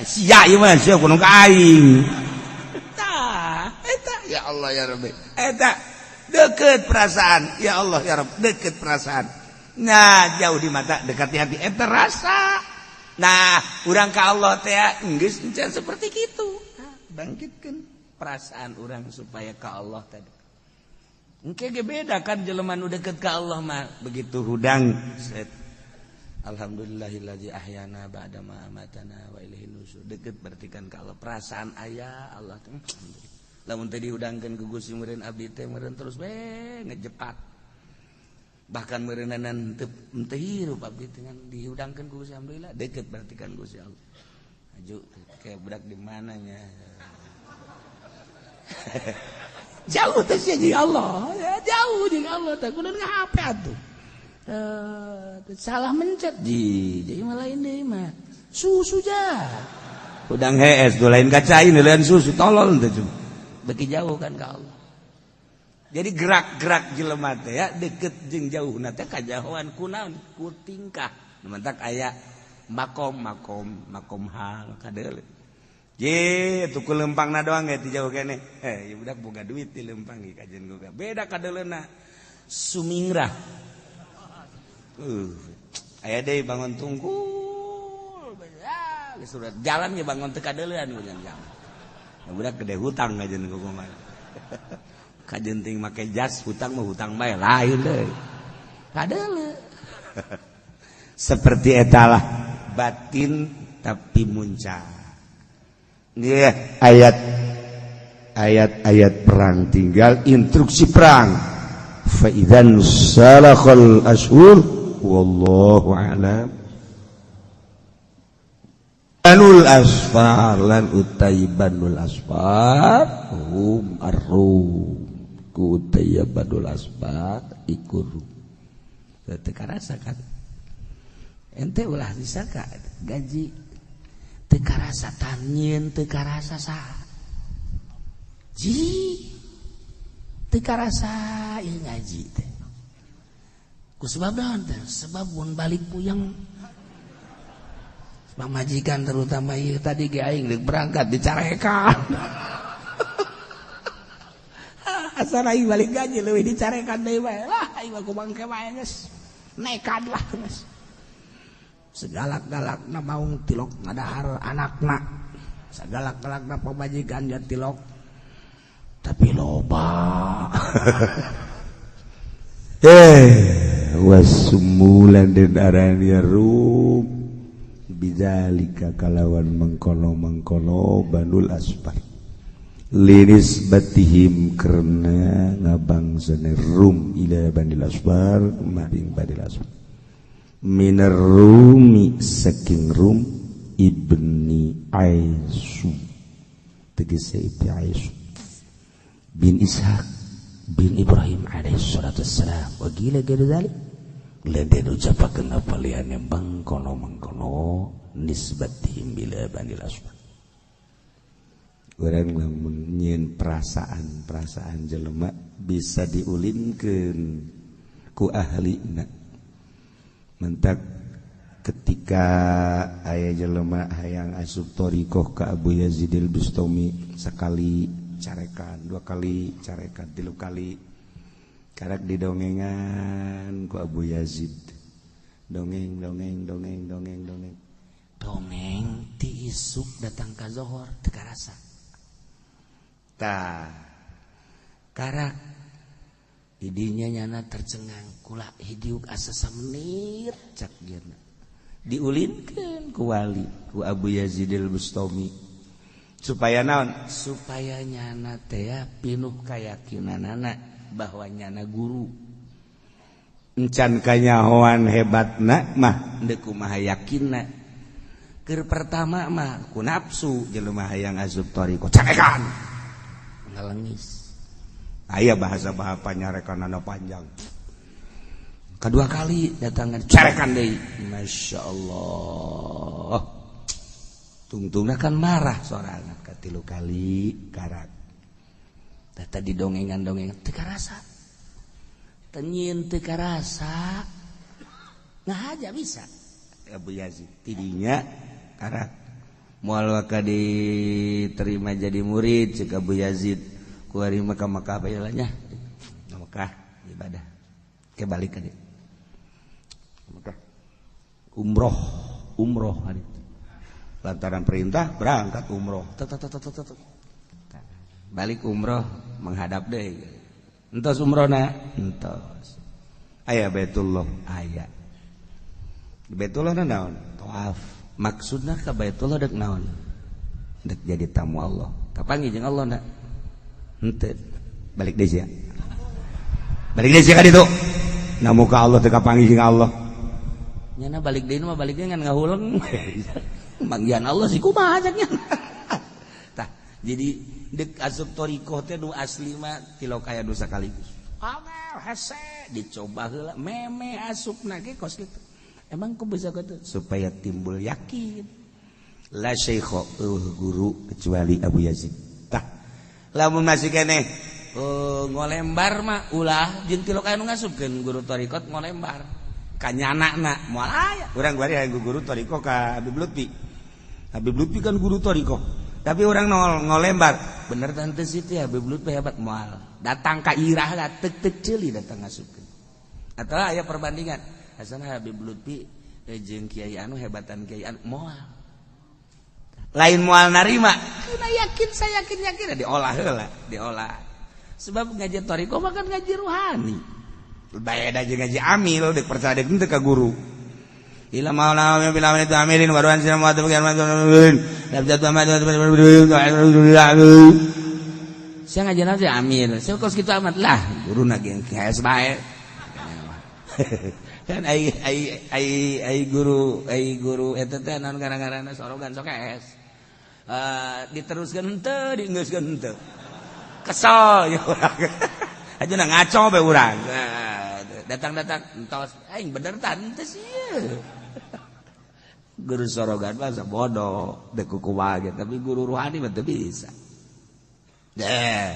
Sia ieu mah sia kudu ka aing. Tah, eta ya Allah ya Rabbi. Eta deket perasaan, ya Allah ya Rabb, deket perasaan. Nah, jauh di mata, dekat di hati, eta rasa. Nah, urang ka Allah teh geus encan seperti kitu. Nah, bangkitkeun perasaan urang supaya ka Allah teh. Engke ge beda kan jelema nu deket ka Allah mah, begitu hudang set. Alhamdulillahillazi ahyana ba'da ma amatana wa ilaihi nusur. Deket berarti kan kalau perasaan aya Allah teh. Lamun teh dihudangkeun ku Gusti meureun abdi teh meureun terus we ngejepat. Bahkan meureunanan teu hirup abdi teh ngan dihudangkeun ku Gusti alhamdulillah deket berarti kan Gusti Allah. Aju kayak budak di mananya. Jauh teh sia jeung Allah. Ya, jauh jeung Allah teh kudu ngahape atuh. Salah mencet ji jadi malah ini mah susu ja udang hees tuh lain kacain lain susu tolol teh cuma beki jauh kan ka Allah. Jadi gerak-gerak jelema teh ya deket jeung jauhna teh kajahoan kunaon ku tingkah mantak aya makom makom makom hal kadeuleu je tuku lempangna doang ge ti jauh keneh eh ieu budak boga duit ti lempang ge kajeun boga beda kadeuleuna sumingrah. Aya deui bangun tungkul ya geus surat jalan ge bangun teu kadeulean ku jalan. Ya budak gede hutang kajeun ku kumaha. Kajeun ting make jas hutang mah hutang bae lain deui. Kadeuleu. Seperti etalah batin tapi muncak. Nggih, ayat ayat-ayat perang tinggal instruksi perang. Fa idzan salakhal ashhur wallahu a'lam. Banul asfar lan utai banul asfar hum arrum ku utai banul asfar iku rum. Teu karasa kan ente ulah disangka gaji teu karasa tanyin teu karasa saha ji teu karasa ieu ngaji teh. Ku sebab naon teh? Sebab mun balik puyeng. Pamajikan terutama ieu tadi ge aing deuk berangkat dicarekan. Asal aing balik gaji leuwih dicarekan deui bae. Lah aing mah kumaha ke bae geus. Nekad lah geus. Segalak-galakna maung tilok ngadahar anakna. Sagalak-galakna pamajikan ja tilok. Tapi loba. Wasumulan dan arani rum bidzalika kalawan mengkono-mengkono banul asfar linis batihim karena ngabangsane rum ila banil asfar maring banil asfar minar rumi saking rum ibni Aisu tegese ibni Aisu bin Ishaq bin Ibrahim alaihi salatu wassalam. Wa gila gila dzalik. Lede ucapakeun apa liyane bangkono mangkono nisbatihim bila banil asfar. Urang lamun nyieun perasaan-perasaan jelema bisa diulinkeun ku ahlina. Mentak ketika aya jelema hayang asup thariqah ka Abu Yazidil Bustami, sekali carekan, dua kali carekan, tilu kali karak didongengan ku Abu Yazid. Dongeng, dongeng, dongeng, dongeng, dongeng. Dongeng ti isuk datang ka zohor teu karasa. Tah karak didinya nyana tercengang, kula hidiuk asa samenit cak dieuna. Diulinkeun ku wali, ku Abu Yazidil Bustami. Supaya naon? Supaya nyana teh pinuh kayakinanana bahwa nyana guru. Encan kanyahoan hebatna mah deuk kumaha yakinna. Keur pertama mah ku nafsu jelema hayang asup thariqah carekan. Ngalengis. Aya bahasa-bahasa panyarekanana panjang. Kedua kali datangan carekan deui. Masya Allah. Tungtungna kan marah sorangan. Katilu kali karak. Tata didongengan-dongengan teu karasa. Tenyin teu karasa. Ngahaja bisa. Abu Yazid tidinya karak. Moal waka diterima jadi murid cek Abu Yazid. Kuari maka Mekah bae nya. Mekah ibadah. Ke balik ka dieu. Mekah. Umroh, umroh hari. Lantaran perintah berangkat umroh. Balik umroh menghadap deh. Entos umrohna, entos. Aya Baitullah, aya. Baitullah na naon? Tawaf. Maksudna ka Baitullah dek naon? Dek jadi tamu Allah. Kapan jeung Allah na? Henteu. Balik deui sia. Balik deui sia ka ditu. Na muka Allah teu kapanggih jeung Allah. Nyana balik deui mah balik deui ngan ngahuleng. Manggihan Allah sih kumaha cak nya. Tah, jadi dek asup thariqah teh nu asli mah tilok aya dosa sekaligus. Angel hese dicoba heula meme asupna ge kos kitu. Emang ku bisa kitu supaya timbul yakin. La syaikha guru kecuali Abu Yazid. Tah, lamun masih keneh ngolembar mah ulah jeung tilok aya nu ngasupkeun guru thariqat ngolembar ka nyanana moal aya. Urang bari hayang guru thariqah ka Habib Lutfi. Habib Lutfi kan guru thariqah. Tapi orang ngolembar, bener tante Siti Habib Lutfi hebat moal. Datang ka irah lah tek-tek ceuli datang ngasupkeun. Atau aya perbandingan Hasan Habib Lutfi jeung kiai anu hebatan kiai anu moal. Lain moal narima. Kena yakin saya yakin yakin diolah heula, diolah. Sebab ngaji thariqah mah kan ngaji ruhani. Beda jeung ngaji amil dek percaya dek teu ka guru. Ila maula bil amali amilin wa ruan sinam wa saya ngaji nanti amil. Saya kos kitu amat lah guru na ge geus bae. Kan ai ai ai ai guru ai guru eta teh naon gara-garana sorogan sok es. Diteruskeun henteu, dienggeuskeun henteu. Kesel ya urang. Aja na ngaco bae urang. Datang-datang entos aing bener tante sih. Guru sorogan mah bodoh dek kumaha ge, tapi guru ruhani mah teu bisa. Deh.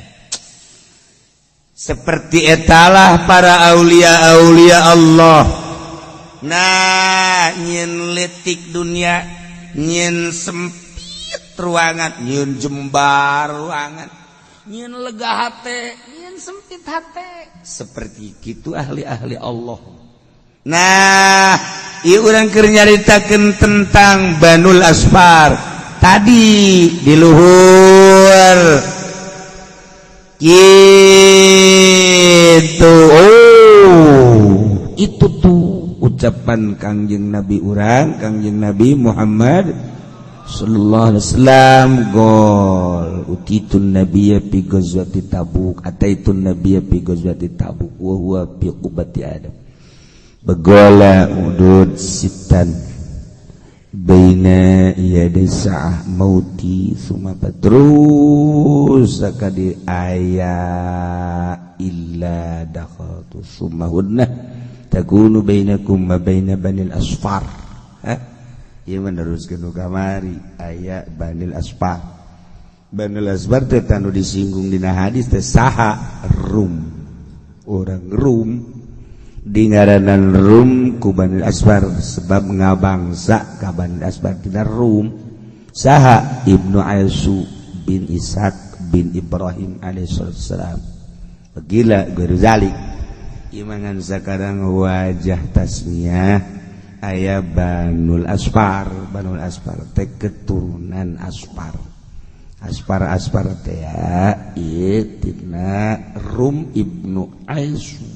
Seperti etalah para aulia-aulia Allah. Nah, nyin letik dunia, nyin sempit ruangan, nyin jembar ruangan, nyin lega hate, nyin sempit hate. Seperti gitu ahli-ahli Allah. Nah, ieu urang keur nyaritakeun tentang Banul Asfar tadi di luhur. Gitu. Oh, itu tuh ucapan Kangjeng Nabi urang, Kangjeng Nabi Muhammad sallallahu alaihi wasallam gol utitun nabiyya fi ghazwati Tabuk, ataitun nabiyya fi ghazwati Tabuk wa huwa fi qubati Adam. Begola udud sitan. Baina yaday sa'ah mauti summa terus di aya illa dakhaltu summa hudnah takunu bainakum wa baina banil asfar. Hah? Ieu meneruskeun nu kamari aya Banil Asfar. Banil Asfar teh tanu disinggung dina hadis teh saha? Rum, orang Rum. Di ngaranan Rum ku Banil Asfar sebab ngabangsa ka Banil Asfar tidak Rum. Saha? Ibnu Aisu bin Ishaq bin Ibrahim alaihissalam. Gila guru zalik imangan sekarang wajah tasmiyah aya Banul Asfar. Banul Asfar teh keturunan Asfar. Asfar Asfar teh ieu tina Rum Ibnu Aisu,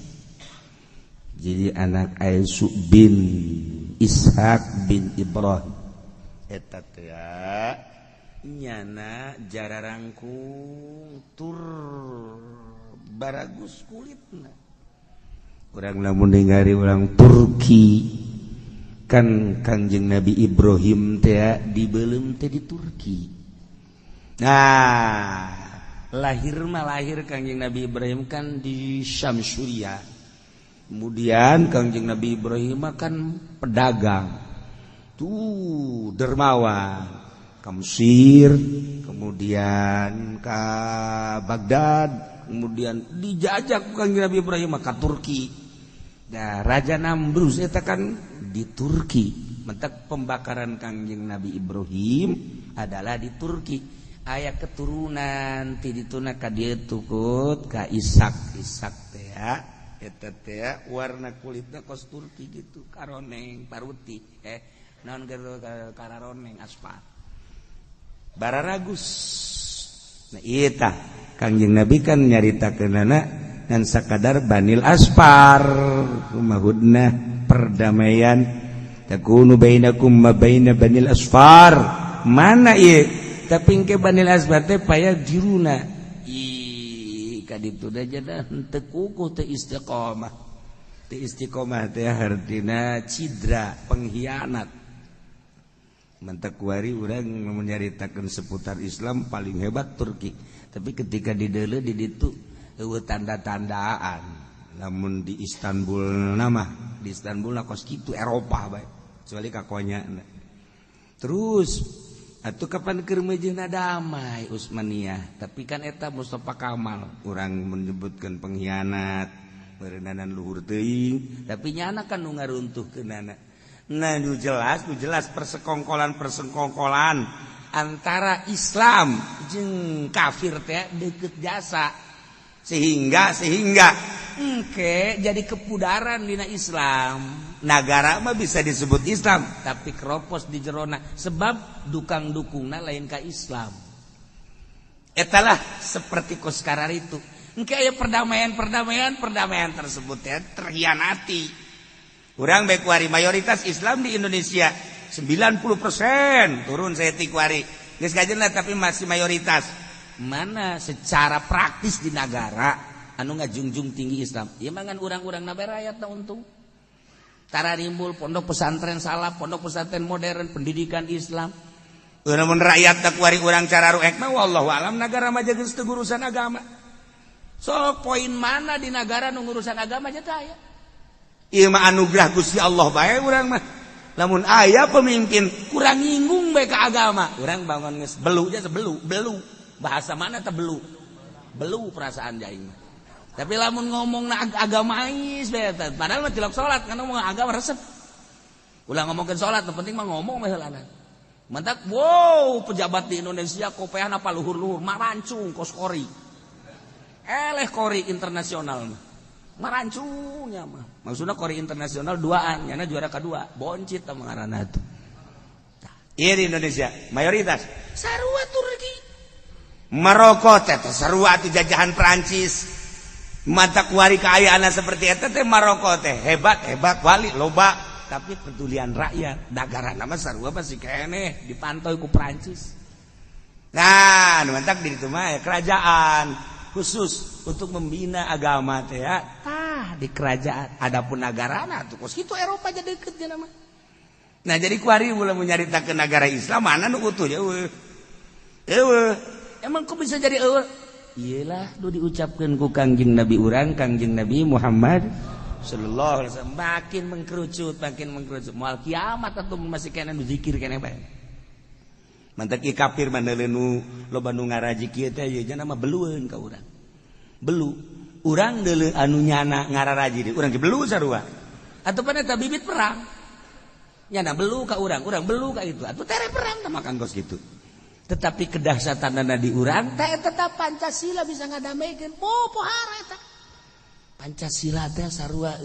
jadi anak Aisu bin Ishaq bin Ibrahim. Eta teh nyana jararangkung tur baragus kulitna. Urang lamun ningali urang Turki kan, Kangjeng Nabi Ibrahim teh dibelum teh di Turki. Nah, lahir mah lahir Kangjeng Nabi Ibrahim kan di Syam, Suriah. Kemudian Kangjeng Nabi Ibrahim kan pedagang tuh, dermawan, ke Mesir, kemudian ke Baghdad, kemudian dijajah Kangjeng Nabi Ibrahim ke Turki. Nah, Raja Namrus itu kan di Turki. Mentak pembakaran Kangjeng Nabi Ibrahim adalah di Turki. Aya keturunan ti dituna ka dieu tukut ka Ishak. Ishak teh ya, eta teh warna kulitnya kos Turki gitu, karoneng paruti, naon gitu, kararoneng aspal, bararagus. Nah, ieu tah Kangjeng Nabi kan nyaritakeunana dan sakadar Banil Asfar kumahudna perdamaian takunu bainakum ma baina Banil Asfar. Mana ieu? Tapi engke Banil Asfar teh paya jiruna ih kaditu da jada henteu kukuh, teu istiqomah. Teu istiqomah teh hartina cidra, pengkhianat. Mentak kuari urang menyaritakeun seputar Islam paling hebat Turki, tapi ketika di deuleu di ditu eueuh tanda-tandaan. Lamun di Istanbul nama di Istanbul lah kos kitu Eropa bae, kecuali ka Konya. Terus atuh kapan keur meujeuhna damai Utsmaniyah, tapi kan eta Mustafa Kamal urang menyebutkan pengkhianat berenanan luhur teuing, tapi nyana kan nu ngaruntuhkeunana. Nah, nu jelas persekongkolan persekongkolan antara Islam jeung kafir teh deket jasa sehingga sehingga engke jadi kepudaran dina Islam. Negara mah bisa disebut Islam tapi keropos di jerona sebab dukang dukungna lain ka Islam. Etalah seperti koskarar itu engke aya perdamaian perdamaian perdamaian tersebut ya terhianati. Urang baik kuari mayoritas Islam di Indonesia 90% turun saya kuari geus lah, tapi masih mayoritas. Mana secara praktis di negara anu ngajungjung tinggi Islam ya mangan urang-urang nabe rakyat na untung tara rimbul pondok pesantren salaf, pondok pesantren modern, pendidikan Islam. Namun rakyat tak kuari urang cara ruek mah wallahu alam negara mah geus teu urusan agama. So poin mana di negara nu ngurusan agama aja teh aya. Ieu mah anugerah Gusti Allah bae urang mah. Lamun aya pemimpin kurang nyinggung bae ke agama, urang bangun geus belu aja belu, belu. Bahasa mana teh belu? Belu perasaan jaing mah. Tapi lamun ngomong na agamais bae padahal mah tilok salat kan ngomong agama resep. Ulah ngomongkeun salat, nu penting mah ngomong mah heulana. Mantak wow, pejabat di Indonesia kopehan apa luhur-luhur, marancung kos kori. Eleh kori internasional mah. Marancungnya mah. Maksudnya kori internasional duaan, nyana juara kedua, boncit sama ngaranna tuh. Iya di Indonesia mayoritas. Sarua Turki. Maroko teh sarua tuh jajahan Perancis. Mata kuari keayaan seperti eta teh Maroko teh hebat hebat wali loba, tapi pedulian rakyat negara nama sarua masih keneh dipantau ku Perancis. Nah, nu mantak di ditu mah ya, kerajaan khusus untuk membina agama teh ya. Tah di kerajaan, adapun negarana tuh kos kitu Eropa aja deket nama. Nah, jadi kuari mulai menyaritakeun negara Islam mana nu utuh ya eueuh. Eueuh. Emang kok bisa jadi eueuh? Iyalah nu diucapkeun ku Kangjeng Nabi urang, Kangjeng Nabi Muhammad sallallahu alaihi wasallam, makin mengkerucut, makin mengkerucut. Moal kiamat atuh masih kena nu zikir keneh bae. Mantak ieu kafir mah nu loba nu ngaraji kieu teh ieu mah belueun ka urang. Belu. Urang deuleu anu nyana ngararaji deui, urang ge belu sarua. Atuh pan eta bibit perang. Nyana belu ka urang, urang belu ka itu. Atuh tere perang tah makan kos kitu. Tetapi kedahsyatanana di urang teh tetap Pancasila bisa ngadameikeun. Oh, pohara eta. Pancasila teh sarua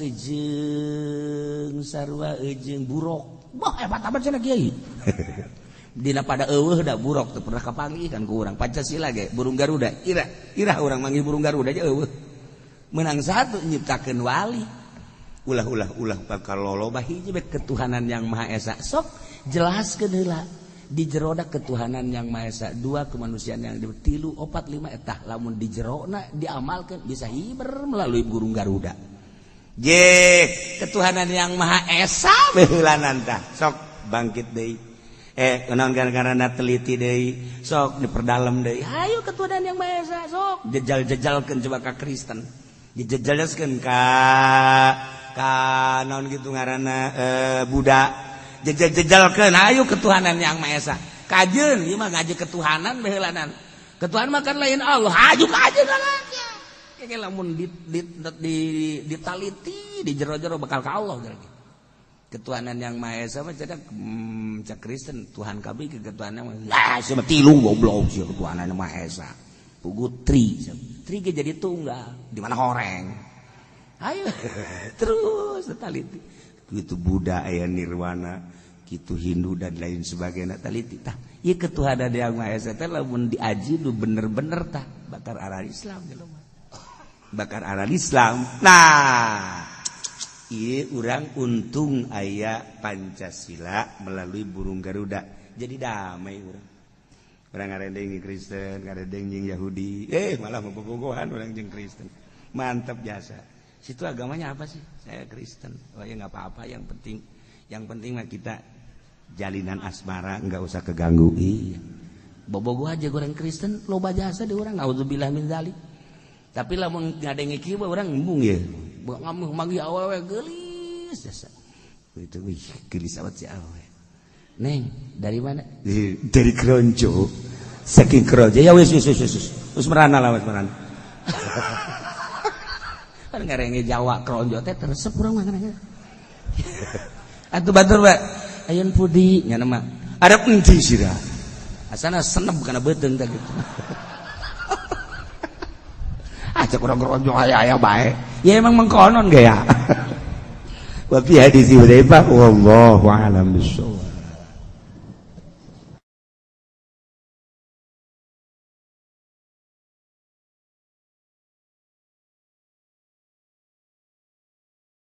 jeung buruk. Wah, hebat amat cenah kiai. Dina pada eueuh da buruk teu pernah kapanggih kan ku urang. Pancasila ge burung Garuda. Ira, ira urang manggil burung Garuda aja eueuh. Menang satu nyiptakeun wali. Ulah, ulah, ulah, bakal loloba hiji bae ketuhanan yang Maha Esa. Sok jelaskeun heula di jeroda ketuhanan yang Maha Esa, dua kemanusiaan yang tilu, opat, lima, etah lamun di jerona diamalkan bisa hiber melalui burung Garuda. J ketuhanan yang Maha Esa baheulanan tah sok bangkit deui, naon, gara-gara teliti deui, sok diperdalam deui. Ayo, ketuhanan yang Maha Esa sok jejal-jejalkeun coba ka Kristen, dijejalkeun ka naon gitu ngaranna, Buddha, jejal-jejalkeun. Ayo, ketuhanan yang Maha Esa kajeun ieu mah ngaji ketuhanan baheulanan. Ketuhanan mah kan lain Allah. Aju kajeun kayak lamun di ditaliti di jero-jero bakal ka Allah gitu. Ketuhanan yang Maha Esa mah cedak, cak Kristen Tuhan kami ke ketuhanan lah sia tilu, goblok sia. Ketuhanan yang Maha Esa pugu tri tri ge jadi tunggal di mana horeng. Ayo terus taliti gitu. Buddha aya nirwana gitu, Hindu dan lain sebagainya, taliti tah. Ieu ketuhanan yang Maha Esa teh lamun diaji nu bener-bener tah bakar arah Islam jelema, bakar arah Islam. Nah, ieu urang untung aya Pancasila melalui burung Garuda, jadi damai urang. Urang ngaredeng Kristen, ngaredeng jeung Yahudi, malah bobogohan urang jeung Kristen, mantap jasa. Situ agamanya apa sih? Saya Kristen. Oh ya, nggak apa-apa, yang penting mah kita jalinan asmara nggak usah keganggu. Iya, bobogoh aja orang Kristen loba jasa di urang, naudzubillah min dzalik. Tapi lamun ngadenge kieu urang embung ya, ngamuh manggih awewe geulis jasa itu. Wih, geulis amat si awewe. Neng, dari mana? Dari Kronjo. Saking Kronjo ya wis, wis, wis, wis wis merana lah, wis merana. Kan ngarenge Jawa Kronjo teh teresep urang mah. Atuh batur bae ayun pudi nya mah ada endi sira asana senep kana beuteung teh gitu. Ah, cek urang Kronjo aya aya bae ya, emang mengkonon gaya. Wa fi hadis Hudzaifah, wallahu a'lam bissawab.